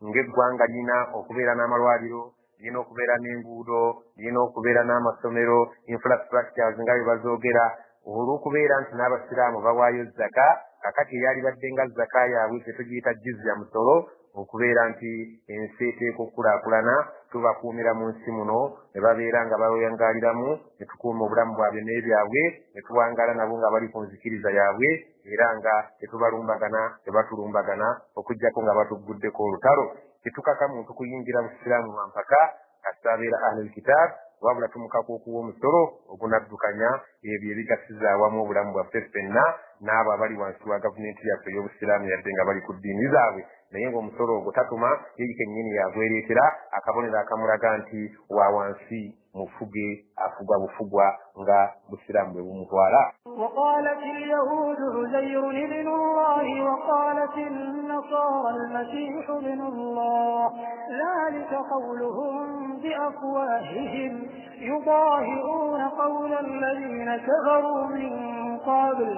ng'eggwanga lirina okubeera n'amalwaliro, lirina okubeera n'enguudo, lirina okubeera n'amasomero, infrastructures nga bwe bazoogera. Olw'okubeera nti n'Abasiraamu bawaayo zaka, kakati eyalibadde nga zaka yaabwe ffe tugiyita jizya, musolo, okubeera nti ensi eteeka okukulaakulana, tubakuumira mu nsi muno ne babeera nga bawangaliramu, ne tukuuma obulamu bwabwe n'ebyabwe, ne tuwangaala nabo nga bali ku nzikiriza yaabwe, era nga tetubalumbagana, tebatulumbagana, okuggyako nga batugguddeko olutalo. Tetukaka muntu kuyingira busiraamu lwa mpaka kasita abeera ahlul kitaab, wabula tumukaka okuwa omusolo ogunaddukanya ebyo ebigasiza awamu obulamu bwaffe ffenna n'abo abali wansi wa gavumenti yaffe ey'Obusiraamu, yadde nga bali ku ddiini zaabwe. Naye ng'omusolo ogwo tatuma, ye kennyini yagwereetera, akabonero akamulaga nti wa wansi mufuge, afugwa bufugwa nga Busiraamu bwe bumutwala. وقالت اليهود عزير ابن الله وقالت النصارى المسيح ابن الله ذلك قولهم بأفواههم يضاهئون قول الذين كفروا من قبل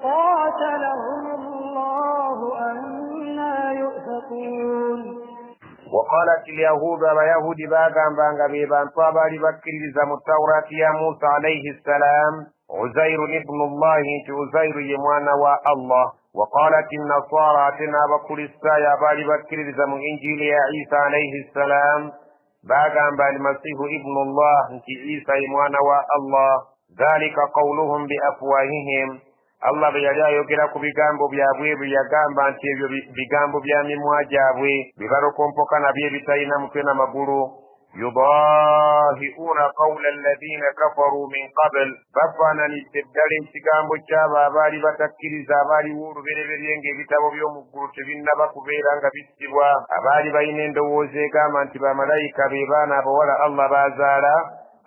قاتلهم الله أنا يؤفكون. وقالت اليهود, Abayahudi bagambanga, be bantu abaali bakkiririza mu Tawurati ya Musa alaihi ssalam, Uzairun ibnu llahi, nti Uzairu ye mwana wa Allah. وقالت النصارى, ate n'Abakristaayo abaali bakkiririza mu Injiili ya Isa alaihi ssalam bagamba, المسيح ابن الله, nti Isa ye mwana wa Allah. ذلك قولهم بأفواههم. Allah bwe yali ayogera ku bigambo byabwe ebyo, yagamba nti ebyo bigambo bya mimwa gyabwe bye balokompoka nabyo ebitalina mutwe na magulu. يضاهئون قول الذين كفروا من قبل, bafaananidde ddala ekigambo kyabo abaali batakkiriza, abaaliwo olubereberye ng'ebitabo by'omu ggulu tebinnaba kubeera nga bissibwa, abaali balina endowooza egamba nti bamalayika be baana abawala Allah baazaala.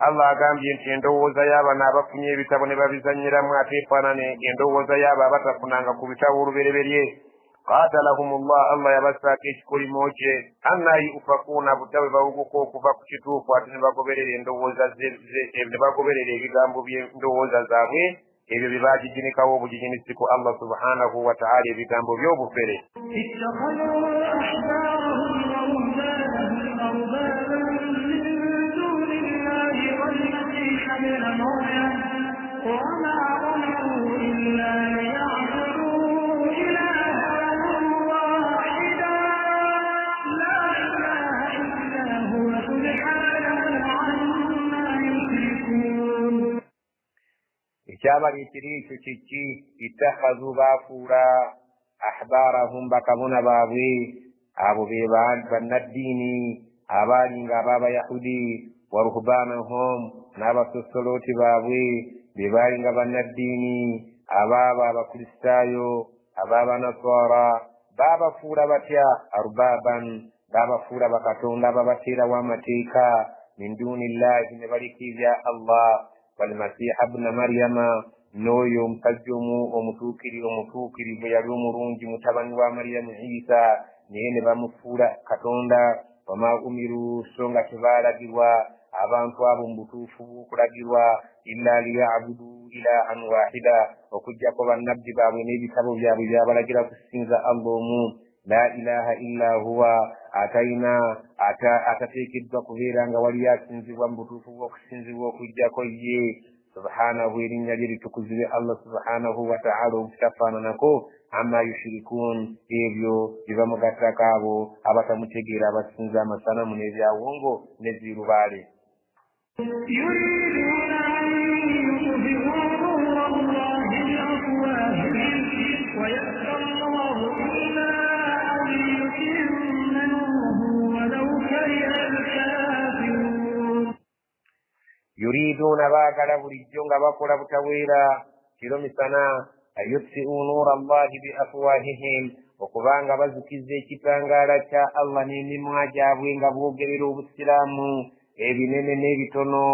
Allah agambye nti endowooza y'abano abafunye ebitabo ne babizannyiramu ate efaanane endowooza y'abo abatafunanga ku bitabo olubereberye. قاتلهم الله, Allah yabassaako ekikolimo kye. أنى يؤفكون, butya bwe bawuguka okuva ku kituufu ate ne bagoberera endowooza, ne bagoberera ebigambo by'endowooza zaabwe, ebyo bye bagiginikawo obugiginisi ku Allah subhanahu wa ta'ala, ebigambo by'obufere. اتخذوا أحبارهم ورهبانهم أربابا من دون الله والمسيح ابن مريم وما أمروا إلا ليعبدوا إلها واحدا لا إله إلا هو سبحانه عما يشركون. Ekyabaleetera ekyo kiki? اتخذوا, baafuula, أحبارهم, bakabona baabwe, abo be bannaddiini abaali nga ab'Abayahudi, ورهبانهم, n'abasosolooti baabwe be baali nga bannaddiini abaabo Abakristaayo, ab'Abanaswara. Baabafuula batya? أربابا, baabafuula bakatonda ababateerawo amateeka, من دون الله, ne baleka Allah, والمسيح ابن مريم, n'oyo omusajja omutuukirivu yali omulungi, mutabani wa Mariyamu Isa, naye ne bamufuula katonda. وما أمروا, so nga tebaalagirwa abantu abo mu butuufu bw'okulagirwa, إلا ليعبدوا إلها واحدا, okuggyako bannabbi baabwe n'ebitabo byabwe byabalagira kusinza Allah omu, لا إله إلا هو, atalina atateekeddwa kubeera nga waliyo asinzibwa mu butuufu bw'okusinzibwa okuggyako ye. سبحانه, erinnya lye litukuzibwe Allah subhanahu wataala obutafaananako, عما يشركون, ebyo bye bamugattako abo abatamutegeera, abasinza amasanamu n'ebyawongo nezirubaale. يريدون أن يطفئوا نور الله بأفواههم ويأبى الله إلا أن يتم نوره ولو كره الكافرون. يريدون, baagala bulijjo nga bakola butaweera kiro misana, أن يطفئوا نور الله بأفواههم, okubanga bazikiza ekitangaala kya Allah n'emimwa gyabwe nga boogerera Obusiraamu ebinene n'ebitono.